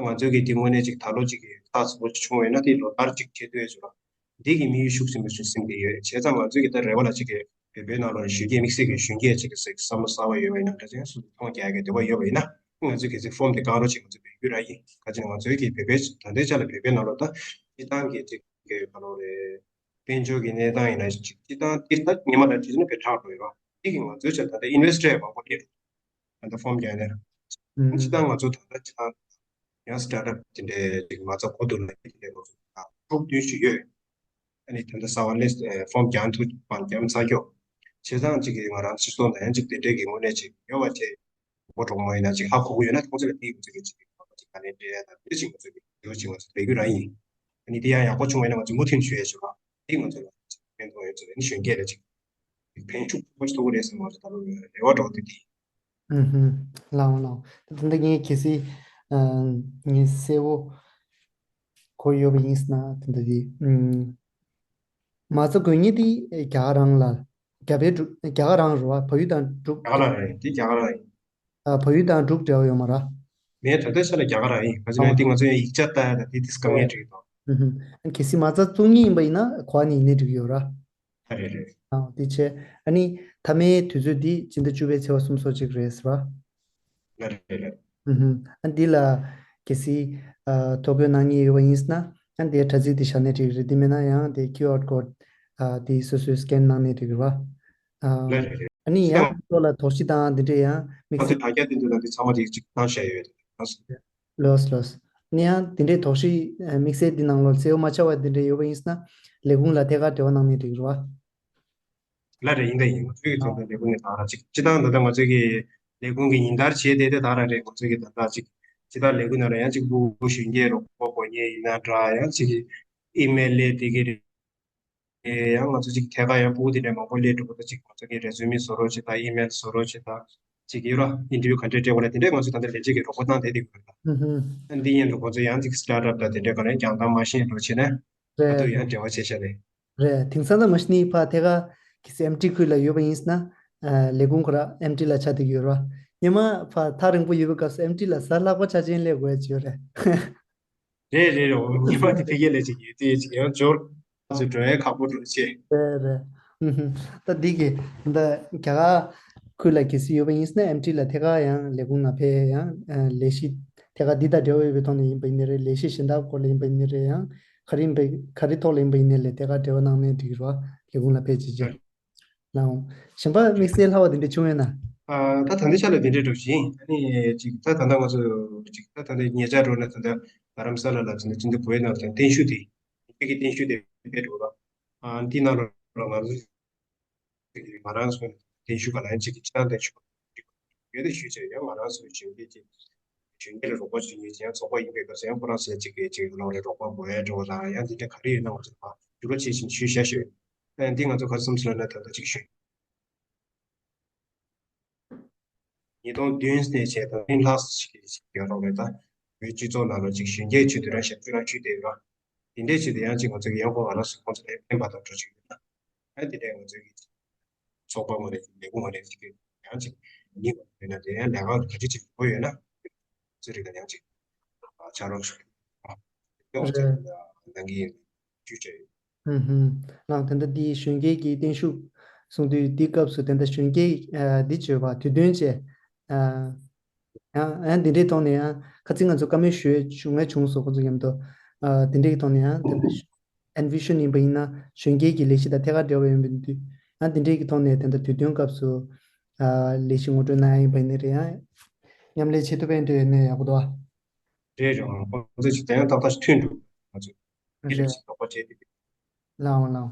ང་ཚོའི་གི་དེ་དངོས་གནས་ཅིག་ད་ལོ་གཅིག་གི་རྟགས་ཚ་པོ་ཅིག་བྱུང་བ་ཡིན་ན་དེ་ལོ་ལྟར་ཅིག་བྱེད་འདོད་ཡོད་ཅོག་ར། འདི་གི་དམིགས་ཡུལ་ཤུགས་ཆེན་པོ་ཞིག་སེམས་ཀྱི་ཡོད། བྱས་ཙང་ང་ཚོའི་གི་ད་རེ་བ་ལ་ཅིག་གི་བོད་པའི་ནང་ལ་གཞོན་སྐྱེས་དམིགས་བསལ་གྱི་གཞོན་སྐྱེས་ཅིག་གི་བསམ་བློ་གསར་པ་ཡོད་པ་ཡིན་ན་འདྲ་ཅིག་སུ་མཐོང་རྒྱག་གི་འདོད་པ་ཡོད་པ་ཡིན་ན། ང་ཚོས་གལ་སྲིད་ཕོམ་དེ་བཀང་རོགས་ཅིག་ང་ཚོས་འབོད་སྐུལ་རག་ཡིན། ག་ཅི་ན་ང་ཚོའི་གི་བོད་པའི་ད་ལྟའི་ཆ་ལ་བོད་པའི་ནང་ལ་ད་སྤྱིར་བཏང་གི་ཅིག་གི་ག་ལོ་རེད། དཔལ་འབྱོར་གྱི་གནས་སྟངས་ཡིན་ན་ཅིག་སྤྱིར་བཏང་དེ་ད་ཉི་མ་ལ་དྲིས་ན་བོད་དྲག་འགྲོ་ཡོད་ར། དེ་གི་ང་ཚོའི་ཆ་ད་ལྟ་ཨིན་ཝེ་སི་ཊར་མང་པོ་སླེབས་འགྲོ། ད་ལྟ་ཕོམ་རྒྱག་ནས་ར། སྤྱིར་བཏང་ང་ཚོ་ད་ལྟ་ཆ་ཡང་སི་ཊར་ཊབ་དེ་འདྲའི་ཅིག་མ་རྩ་གོ་བསྡུར་ལ་དེ་འདྲའི་ང་ཚོ་དྲུག་བདུན་ཞིག་ཡོད། ཨ་ནི་ད་ལྟ་གསར་པ་སླེབས་ཕོམ་རྒྱག་ཐུབ་པ་རྒྱབ་ཚར་ཀྱོག་བྱས་ཙང་ཅིག་གི་ང་རང་སྤྱི་ཚོགས་ནང་ཡང་ཅིག་དེ་འདྲའི་གི་དངོས་གནས་ཅིག་ཡོད་པ་བྱས། གྲོགས་མོ་ཡིན་ན་ཅིག་ཧ་གོ་གི་ཡོད་ན་ཁོང་ཚོ་ལ་དེའི་ཡོད་ཚད་ཀྱི་ཅིག་གི་ཅིག་ག་ནས་འདྲེ་ཡ་དང་དེ་ཅིག་ང་ཚོ་གི་ཡོད་ཅིག་ང་ཚོ་ལས་འགུལ་རང་ཡིན། ཨ་ནི་དེ་ཡང་ཡག་པོ་བྱུང་བ་ཡིན་ན་ང་ཚོ་མུ་མཐུད་བྱོས་ཡ་ཞུ་བ། དེ་ང་ཚོ་ལ་ཕན་ཐོགས་ཡོད་ཚད་ཨ་ནི་གཞོན་སྐྱེས་ལ་ཅིག་ཕན་ཤུགས་ཕོགས་ཐོགས་རེད་ཟེར་ང་ཚོ་ད་ལོ་རེ་བ་འགྲོ་དེ་དེ། ཨུ་ཧུམ། ལའོ་ལའོ། ད་ལྟ་ངས་གལ་སྲིད་ངས་གསལ་བོ་གོ་ཡོད་པ་ཡིན་ཟེར་ན་ད་ལྟ་དེ་མ་རྩ་དགོས་ངེས་དེ་རྒྱ་གར་རང་ལ་རྒྱ་བལ་འབྲུག་རྒྱ་གར་རང་རེད་བ། བལ་ཡུལ་དང་འབྲུག་རྒྱ་གར་རང་རེད། དེ་རྒྱ་གར་རང་ཡིན། ཨ། བལ་ཡུལ་དང་འབྲུག་འབྲེལ་བ་ཡོད་མ་རེད། མེད། ད་ལྟའི་ཆ་ལ་རྒྱ་གར་རང་ཡིན། ག་ཅི་ན་དེ་ང་ཚོ་ཡང་ཡིག་ཆ་ལྟ་ཡ་ད་དེ་དེ་དཀའ་ངལ་འཕྲད་ཀྱི་འདུག་ཨུ་ཧུམ། གལ་སྲིད་མ་རྩ་བཙུགས་ངེས་ཡིན་པ་ཡིན་ན་གོ་བ་ནས་ཡིན་ནའི་འགྲིག་གི་ཡོད་རེད། ཨ། རེད་རེད། ཨ། དེ་བྱས་ཨ་ནི་མཐའ་མའི་དུས་ཚོད་འདི་སྤྱི་ཟླ་བཅུ་པའི་ཚེས་པ་གསུམ་སོགས་ཅིག་རེད་ཟེར་བ། ལ་རེད་རེད། ཨུ་ཧུམ། ཨ་འདི་ལ་གལ་སྲིད་ཨ་ཐོ་འགོད་གནང་མཁན་ཡོད་པ་ཡིན་ཟེར་ན་ཨ་འདིའི་དྲ་ཚིགས་འདི་བཞག་ནས་འགྲིག་རེད། དེ་མིན་ན་ཡང་དེ་ཁིའུ་ཨར་ཀོཌ་ཨ་འདི་སོ་སོས་སི་ཀེན་གནང་ནས་འགྲིག་རེད་བ། ཨ་ལ་རེད་རེད། ཨ་ནི་ཡང་ཁྱེད་ཚོ་ལ་དོགས་གཞི་དང་འདི་འདྲས་ཡང་དམིགས་ང་ཚོས་བསལ་དྲ་རྒྱ་དེ་ཚོ་ལ་འདི་ཚང་མ་དེ་གཅིག་བཏང་བཞག་ཡོད། ལོས་ལོས། ཨ་ནི་ཡང་འདི་འདྲས་དོགས་གཞི་དམིགས་བསལ་འདི་ནང་ལོགས་གསལ་པོ་མ་ཆགས་པ་འདི་འདྲས་ཡོད་པ་ཡིན་ཟེར་ན་ལས་ཁུངས་ལ་ཐད་ཀར་འབྲེལ་བ་གནང་ནས་འགྲིག་རེད་བ། ལ་རེད། ཡིན་ད་ཡིན། ང་ཚོའི་གི་ཐོག་ནས་ལས་ཁུངས་ནས་ད་ར་ཅིག་སྤྱི་བཏང་ད་ལྟ་ང་ཚོའི་གི་ལས་ཁུངས་ཀྱི་ཉིན་ལྟར་བྱས་ཏེ་དེ་ད་ར་རེད། ང་ཚོའི་གི་ད་ལྟ་ཅིག་སྤྱི་བཏང་ལས་ཁུངས་ནང་ལ་ཡང་ཅིག་ཕྲུ་གུ་གཞོན་སྐྱེས་རོགས་པ་དགོས་མཁན་ཡིན་ན་འདྲ། ཡང་ཅིག་ཨི་མེལ་ལས་དེ་གི་རེད། ཡང་ང་ཚོ་ཅིག་ཐད་ཀར་ཡང་ཕྲུ་གུ་དེ་འདྲ་མང་པོ་སླེབས་འགྲོ་གི་འདུག་ཅིག་ང་ཚོ་གི་རེ་ཟུ་མེ་བཟོ་རོགས་བྱེད་དང་ཨི་མེལ་བཟོ་རོགས་བྱེད་དང་ཅིག་ཡོད་ར། ཨིན་ཊར་བིའུ་ག་འདྲས་སྤྲད་དགོས་ལ་དེ་འདྲས་ང་ཚོ་ད་ལྟ་ལས་བྱེད་ཀྱི་རོགས་པ་བཏང་བསྡད་ཡོད་ར། ཨ་འདི་ཡིན་འགྲོ་ཁོང་ཚོ་ཡང་ཅིག་སི་ཊར་ཊབ་དང་དེ་འདྲས་ག་རེ་རྒྱང་ཐག་མ་ཤེས་འགྲོ་བྱས་ན་ད་རེད་དུང་ཡང་འབྲེལ་བ་བྱས་ཤག་རེད། རེད། དེང་སང་ད་མ་གཞི་ནས་ཕར་ཐད་ཀར་གལ་སྲིད་ཨེམ་ཊི་ཁུལ་ལ་ཡོད་པ་ཡིན་ཟེར་ན། ཨ་ལས་ཁུངས་ཁོ་ར་ཨེམ་ཊི་ལ་ཆགས་བསྡད་ཀྱི་ཡོད་ར། སྔོན་མ་ཕར་ཐག་རིང་པོ་ཡོད་པའི་སྐབས་སུ་ཨེམ་ཊི་ལ་གཟའ་ལྷག་པ་ཆ་ཅན་སླེབས་དགོས་ཡ་ཅིག་ཡོད་རེད། རེད་རེད་རེད། འོ་ཉི་མ་དེ་ཕ་གི་ལས་ཅིག་ཡོད་དེ་ཅིག་ཡང་འབྱོར་ཚོ་འགྲོ་ཡ་ཁག་པོ་འགྲོ་ཆེ། རེད་རེད། ཨུ་ཧུམ། ད་འདི་གི་ད་རྒྱ་གར་ཁུལ་ལ་གལ་སྲིད་ཡོད་པ་ཡིན་ཟེར་ན་ཨེམ་ཊི་ལ་ཐད་ཀར་ཡང་ལས་ཁུངས་ནང་ཕེབས་ཡང་ལས་གཞི་ཐད་ཀར་འདི་དང་འབྲེལ་བ་ཡོད་པའི་ཐོག་ནས་ཡིན་པ་ཡིན་ནའི་རེད། ལས་གཞི་གཞན་དག་སྐོར་ལ་ཡིན་པ་ཡིན་ནའི་རེད། ཡང་ག་རེ་ཡིན་པ་ག་རེ་ཐོག་ལ་ཡིན་པ་ཡིན་ནའི་ལས་ཐད་ཀར་འབྲེལ་བ་གནང་ནས་འགྲིག་གི་རེད་བ། ལས་ཁུངས་ལ་ཕེབས་བྱས་རྗེས། ལའོ། གཞན་པ་དམིགས་བསལ་ལྷག་པ་དེ་འདྲ་བྱུང་ཡོད་ན། ཨ་ད་ད་ལྟའི་ཆ་ལ་དེ་འདྲ་འགྲོ་བཞིན། ཨ་ནི་ཅིག་ད་ད་ལྟ་ང་ཚོ་ཅིག་ད་ད་ལྟ་ཉེ་ཆར་འགྲོ་ན་ད་ལྟ་རྡ་རམ་ས་ལ་ལ་ཅིག་ན་ཅིག་འདི་བོད་ནང་དང་བརྟན་བཞུགས་དེ་བོད་ཀྱི་བརྟན་བཞུགས་དེ་དཔེ་འགྲོ་ལ། ཨ་འདི་ནང་ལ་ང་ཚོ་ང་རང་ཚོ་བརྟན་བཞུགས་ག་ལ་ཡང་ཅིག་གི་ཅི་ད་བརྟན་བཞུགས་ཡོད་དེ་ཞུས་བྱས་ཡང་ང་རང་ཚོའི་གཞོན་སྐྱེས་ཀྱི་གཞོན་སྐྱེས་ལ་རོགས་པ་བྱེད་མཁན་ཅིག་ཡང་ཚོགས་པ་ཡིན་པའི་སྐབས་སུ་ཡང་ཁོ་རང་ཚོའི་ཅིག་གི་ཅིག་ལོག་རེ་རོགས་པ་དགོས་ཡ་འགྲོ་ལ་ཡང་འདི་འདྲ་ག་རེ་ཡོད་ན་ང་ཚོ་ཕར་བསྒྱུར་བ་བྱེད་བཞིན་ཞུས་བཞག་ཞུས། ཨ་འདི་ང་ཚོ་ག་རེ་བསམ་སོང་ལབ་ན་ད་ལྟ་ཅིག་ཞུས། ཉིས་སྟོང་བདུན་ནས་བྱས་དང་བདུན་ལྷག་ཅིག་གི་ཅིག་ཡོད་རོགས་རེད། ད་བོད་སྤྱི་ཚོགས་ནང་ལ་ཅིག་གཞོན་སྐྱེས་ཆེད་དུ་རང་ཞབས་ཞུ་རང་ཞུས་བསྡད་ཡོད་ར། དེ་འདྲའི་ཆེད་དུ་ཡང་ཅིག་ང་ཚོ་གི་ཡང་ཁོ་ང་རང་ཚོ་ཁོང་ཚོ་ལ་ཕན་པ་དང་འགྲོ་ཅིག་ཡོད་ན། ཨ་དེ་འདྲའི་ང་ཚོ་གི་ཚོགས་པ་ངོ་རེ་ལས་ཁུངས་ངོ་རེ་ཅིག་གི་ཡང་ཅིག་ཉིད་ཡོད་ན་དེ་ཡང་ལས་ཀ་ག་ཅི་ཅིག་དགོས་ཡོད་ན་ཚོ་རིག་ལ་ཡང་ཅིག་ཕྱག་རོགས་ཞུ་ཡོང་ཅིག་གནང་གི་ཡིན། ཅུ་ཅེ། ཧུམ་ཧུམ། ལགས་དེ་འདྲ་འདི་གཞོན་སྐྱེས་ཀྱི་བརྟན་བཞུགས་གསུང་དུས་འདི་སྐབས་སུ་དེ་འདྲ་གཞོན་སྐྱེས་ཨ་འདི་བརྗོད་པ་དུས་སྟོན་བཅས་ཨ་ཡང་ཡང་འདི་འདྲའི་ཐོག་ནས་ཡང་ཁ་ཚིག་ང་ཚོ་བཀའ་མོལ་ཞུ་ཡས་བྱུང་ངས་བྱུང་སོང་ཁོ་ཚོ་མཉམ་དུ་ཨ་དེ་འདྲའི་ཐོག་ནས་ཡང་དེ་འདྲ་ཨེན་བི་ཤན་ཡིན་པ་ཡིན་ན་གཞོན་སྐྱེས་ཀྱི་ལས་གཞི་དང་ཐད་ཀར་འབྲེལ་བ་ཡོད་པའི་འདུས་ཡང་འདི་འདྲའི་གི་ཐོག་ནས་དེ་འདྲ་དུས་སྟོན་སྐབས་སུ་ཨ་ལས་གཞི་ངོ་སྤྲོད་གནང་ཡ་ཡིན་པ་ཡིན་ནའི་རེད། ཡང་མཉམ་ལས་བྱེད་ཐུབ་པའི་འདོད་ཡོད་ནའི་ཡག་པོ་འདུག་ཨ། རེད་རེད། ཁོང་ཚོ་ཅིག་དེ་ཡང་ཏག་ཏག་ཞིག་ཐོན་འདུག་ང་ཚོས་དེ་རེད། ཞིག་དོགས་པ་བྱས་ཏེ། ལའོ་ལའོ།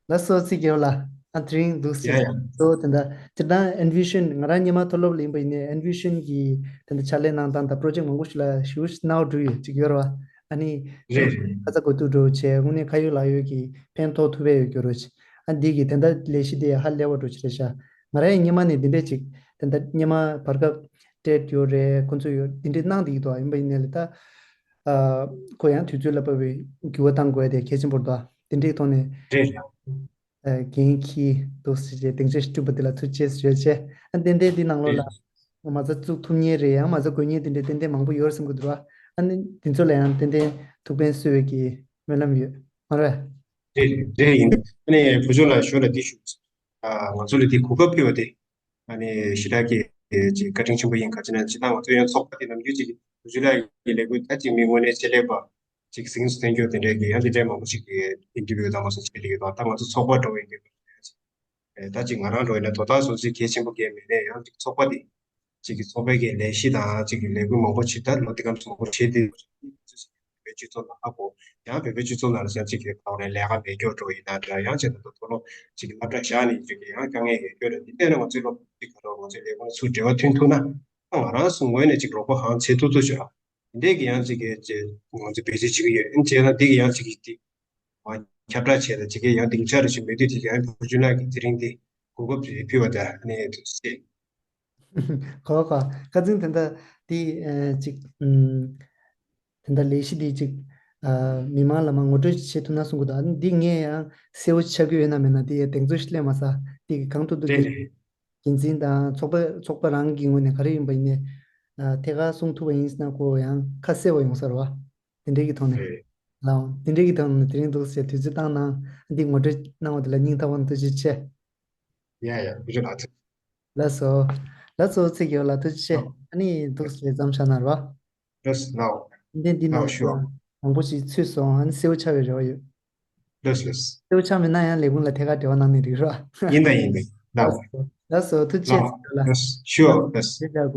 ལགས་སོ་ཚིག་གེ་ལ་ཨ་དེ་རིང་འདུག་ཟེར། ཡ་ཡ། སོ་དེ་འདྲ་སྤྱིར་བཏང་ཨེན་བི་ཤན་ང་རང་སྔོན་མ་མཐོ་སློབ་ལ་ཡིན་པ་ཡིན་ནའི་ཨེན་བི་ཤན་གྱི་དེ་འདྲ་ཕྱག་ལས་གནང་སྟངས་དང་པྲོ་ཇེག་མང་པོ་ཞིག་ལ་ཞུ་ཞུ་གནང་བ་འགྲོ་ཡོད་ཅིག་ཡོད་རེད་བ། ཨ་ནི་རེད་རེད། ཁ་ཚ་དགོས་གཏུག་འགྲོ་བྱས་དངོས་གནས་ཁ་ཡོད་ལག་ཡོད་ཀྱི་ཕན་ཐོགས་ཐུབ་པའི་ཡོད་རྒྱུ་རོ་ཅིག་ཨ་འདི་གི་དེ་འདྲ་ལས་གཞི་དེ་ཧ་ལས་པ་འགྲོ་ཅིག་རེད་ཤག་ང་རང་ཡང་སྔོན་མ་ནས་འདི་འདྲས་ཅིག་དེ་འདྲ་སྔོན་མ་བར་སྐབས་སྤྲད་ཡོད་རེད། ཁོང་ཚོ་ཡོད་འདི་འདྲས་གནང་བསྡད་ཀྱི་འདུག་ཡིན་པ་ཡིན་ནའི་ལ་ད། ཨ་ཁོ་ཡང་དུས་ཚོད་ལ་བབས་པའི་འགྱུར་བ་གཏང་དགོས་དེ་གལ་ཆེན་པོ་རེད་དོ། དེ་འདྲའི་ཐོག་ནས་རེད། ཨ་འགན་འཁྱེར་འདུག་ཟེར་བྱས་སྡིངས་ཆ་ཞིག་བསྐྲུན་པ་དེ་ལ་ཐུགས་རྗེ་ཆེ་ཞུ་བྱས། ཨ་ཏན་ཏན་འདི་ནང་ལོགས་ལ་མ་རྩ་བཙུགས་ཐུབ་མཁན་རེད། ཡང་མ་རྩ་དགོས་མཁན་དེ་འདྲའི་ཏན་ཏན་མང་པོ་ཡོད་རེད་བསམ་གྱི་འདུག་ཨ་ནི་དེ་ཚོ་ལ་ཡང་ཏན་ཏན་ཐུགས་ཕན་གསོས་པའི་གི་སྨོན་ལམ་ཡོད་མ་རེད། རེད་རེད་ཡིན། ཨ་ནི་བུ་ཆུང་ལ་ཞོར་ལ་འདི་ཞུ། ཨ་ང་ཚོ་ལ་འདི་གོ་སྐབས་ཕུལ་བ་དེ། ཨ་ནི་ཞེ་དྲག་གི་ཅིག་བཀའ་དྲིན་ཆེན་པོ་ཡིན། ག་ཅི་ན་སྤྱིར་བཏང་ང་ཚོ་ཡང་ཚོགས་པ་དེ་ནམ་རྒྱུན་ཅིག་བུ་ཆུང་ལགས་ཀྱི་ལས་འགུལ་ད་ཅིག་མི་ངོ་ནས་ཆེད་ལས་པ་ཅིག་གཟེངས་སུ་ཐོན་རྒྱུ་དེ་འདྲའི་གི་ཡང་དེ་འདྲའི་མང་པོ་ཅིག་གི་ཨིན་ཊར་བིའུ་དང་མ་སོང་བྱེད་ལས་ཡོད་པ། ད་ང་ཚོ་ཚོགས་པ་འགྲོ་བའི་གི་ད་ཅིག་ང་རང་འགྲོ་ཡིན་ན་དོ་བདག་སོ་སོའི་གལ་ཆེན་པོ་གལ་མེད་ནས་ཡང་ཅིག་ཚོགས་པ་དེ་གཅིག་གི་ཚོགས་པའི་གི་ལས་གཞི་དང་གཅིག་གི་ལས་འགུལ་མང་པོ་ཇི་ལྟར་ལོ་འདི་གམ་མང་པོ་བྱེད་དེ། བོད་པའི་སྤྱི་ཚོགས་ནང་ཨ་ཁོ་ཡང་བོད་པའི་སྤྱི་ཚོགས་ནང་ལ་ཡང་གཅིག་གི་ཐོག་ནས་ལས་ཀ་མེད་སྐྱོ་འགྲོ་ཡིན་ན་འདྲ། ཡང་གཅིག་ནང་དུ་མཐོ་སློབ་གཅིག་གི་སློབ་གྲྭ་བཞག་ནས་གཅིག་གི་ཡང་དཀའ་ངལ་ཡོད་སྐྱོ་རེད། འདི་ལྟས་ན་ང་ཚོའི་སློབ་གཅིག་ག་རེ་ང་ཚོའི་ལས་ཁུངས་ཚུར་འབྲེལ་བ་མཐུན་ཐུབ་ན་ང་རང་ཚོ་ངོས་ནས་གཅིག་རོགས་པ་གང་བྱེད་ཐུབ་ཐུབ་བྱོས་ར། འདི་གི་ཡང་གཅིག་གི་ང་ཚོ་འབད་བརྩོན་བྱེད་ཀྱི་ཡོད། ཨ་ནི་བྱས་ན་འདི་གི་ཡང་གཅིག་གི་འདི་ཁྱབ་བསྒྲགས་བྱས་ད་གཅིག་གི་ཡང་སྡིངས་ཆ་རེ་ཞིག་མེད་དུས་དེ་གི་ཡང་བུ་ཆུང་ལགས་ཀྱིས་དེ་རིང་འདི་གོ་སྐབས་ཕུལ་བ་དང་ཨ་ནི་དུ་སྲིད། གོ་གོ། ཁ་རྩང་དེ་འདྲ་དེ་ཨ་ཅིག་ཨམ། དེ་འདྲ་ལས་གཞི་དེ་ཅིག་ཨ་མི་མང་ལ་མ་ངོ་སྤྲོད་བྱེད་ཐུབ་ན་གསུང་གི་འདུག་ཨ་ནི་འདི་ངས་ཡང་གསལ་བོ་ཆགས་ཀྱི་ཡོད་ན་མེད་ན་དེ་ཡང་གདེང་ཚོད་ཞིག་སླེབས་མ་སོང་། དེ་གི་གང་ཐུབ་ཐུབ་རེད་དེ་རེད། འགན་འཛིན་དང་ཚོགས་པ་ཚོགས་པ་རང་གི་ངོས་ནས་ག་རེ་ཡིན་པ་ཡིན་ནའི་ཨ་ཐད་ཀར་གསུང་ཐུབ་པ་ཡིན་ཟེར་ན་ཁོ་ཡང་ཁ་གསལ་བ་ཡོང་ས་རེད་བ། དེ་འདྲའི་གི་ཐོག་ནས་རེད། ལའོ། དེ་འདྲའི་གི་ཐོག་ནས་དེ་རིང་འདུག་ཟེར་དུས་ཚོད་བཏང་གནང་། འདི་ངོ་སྤྲོད་གནང་བ་དེ་ལ་སྙིང་ཐག་པ་ནས་ཐུགས་རྗེ་ཆེ། ཡ་ཡ་བུ་ཆུང་ལགས་ཐུགས། ལགས་སོ། ལགས་སོ་ཚེ་རྒྱལ་ལགས་ཐུགས་རྗེ་ཆེ། ཨ་ནི་འདུག་ཟེར་མཚམས་བཞག་གནང་རོགས། ལགས་ལགས། འདི་འདི་ནང་ལགས་ཞུ། མང་པོ་ཞིག་ཚུད་སོང་། ཨ་ནི་གསལ་བོ་ཆགས་པའི་རེ་བ་ཡོད། ལགས་ལགས། གསལ་བོ་ཆགས་མེད་ན་ཡང་ལས་ཁུངས་ལ་ཐད་ཀར་འབྲེལ་བ་གནང་ནས་འགྲིག་རོགས། ཡིན་ད་ཡིན་ད། ལགས། ལགས་སོ་ཐུགས་རྗེ་ཆེ་ལགས། ལགས་ཞུ་ལགས། ཐུགས་རྗེ་ཆེ་ལགས།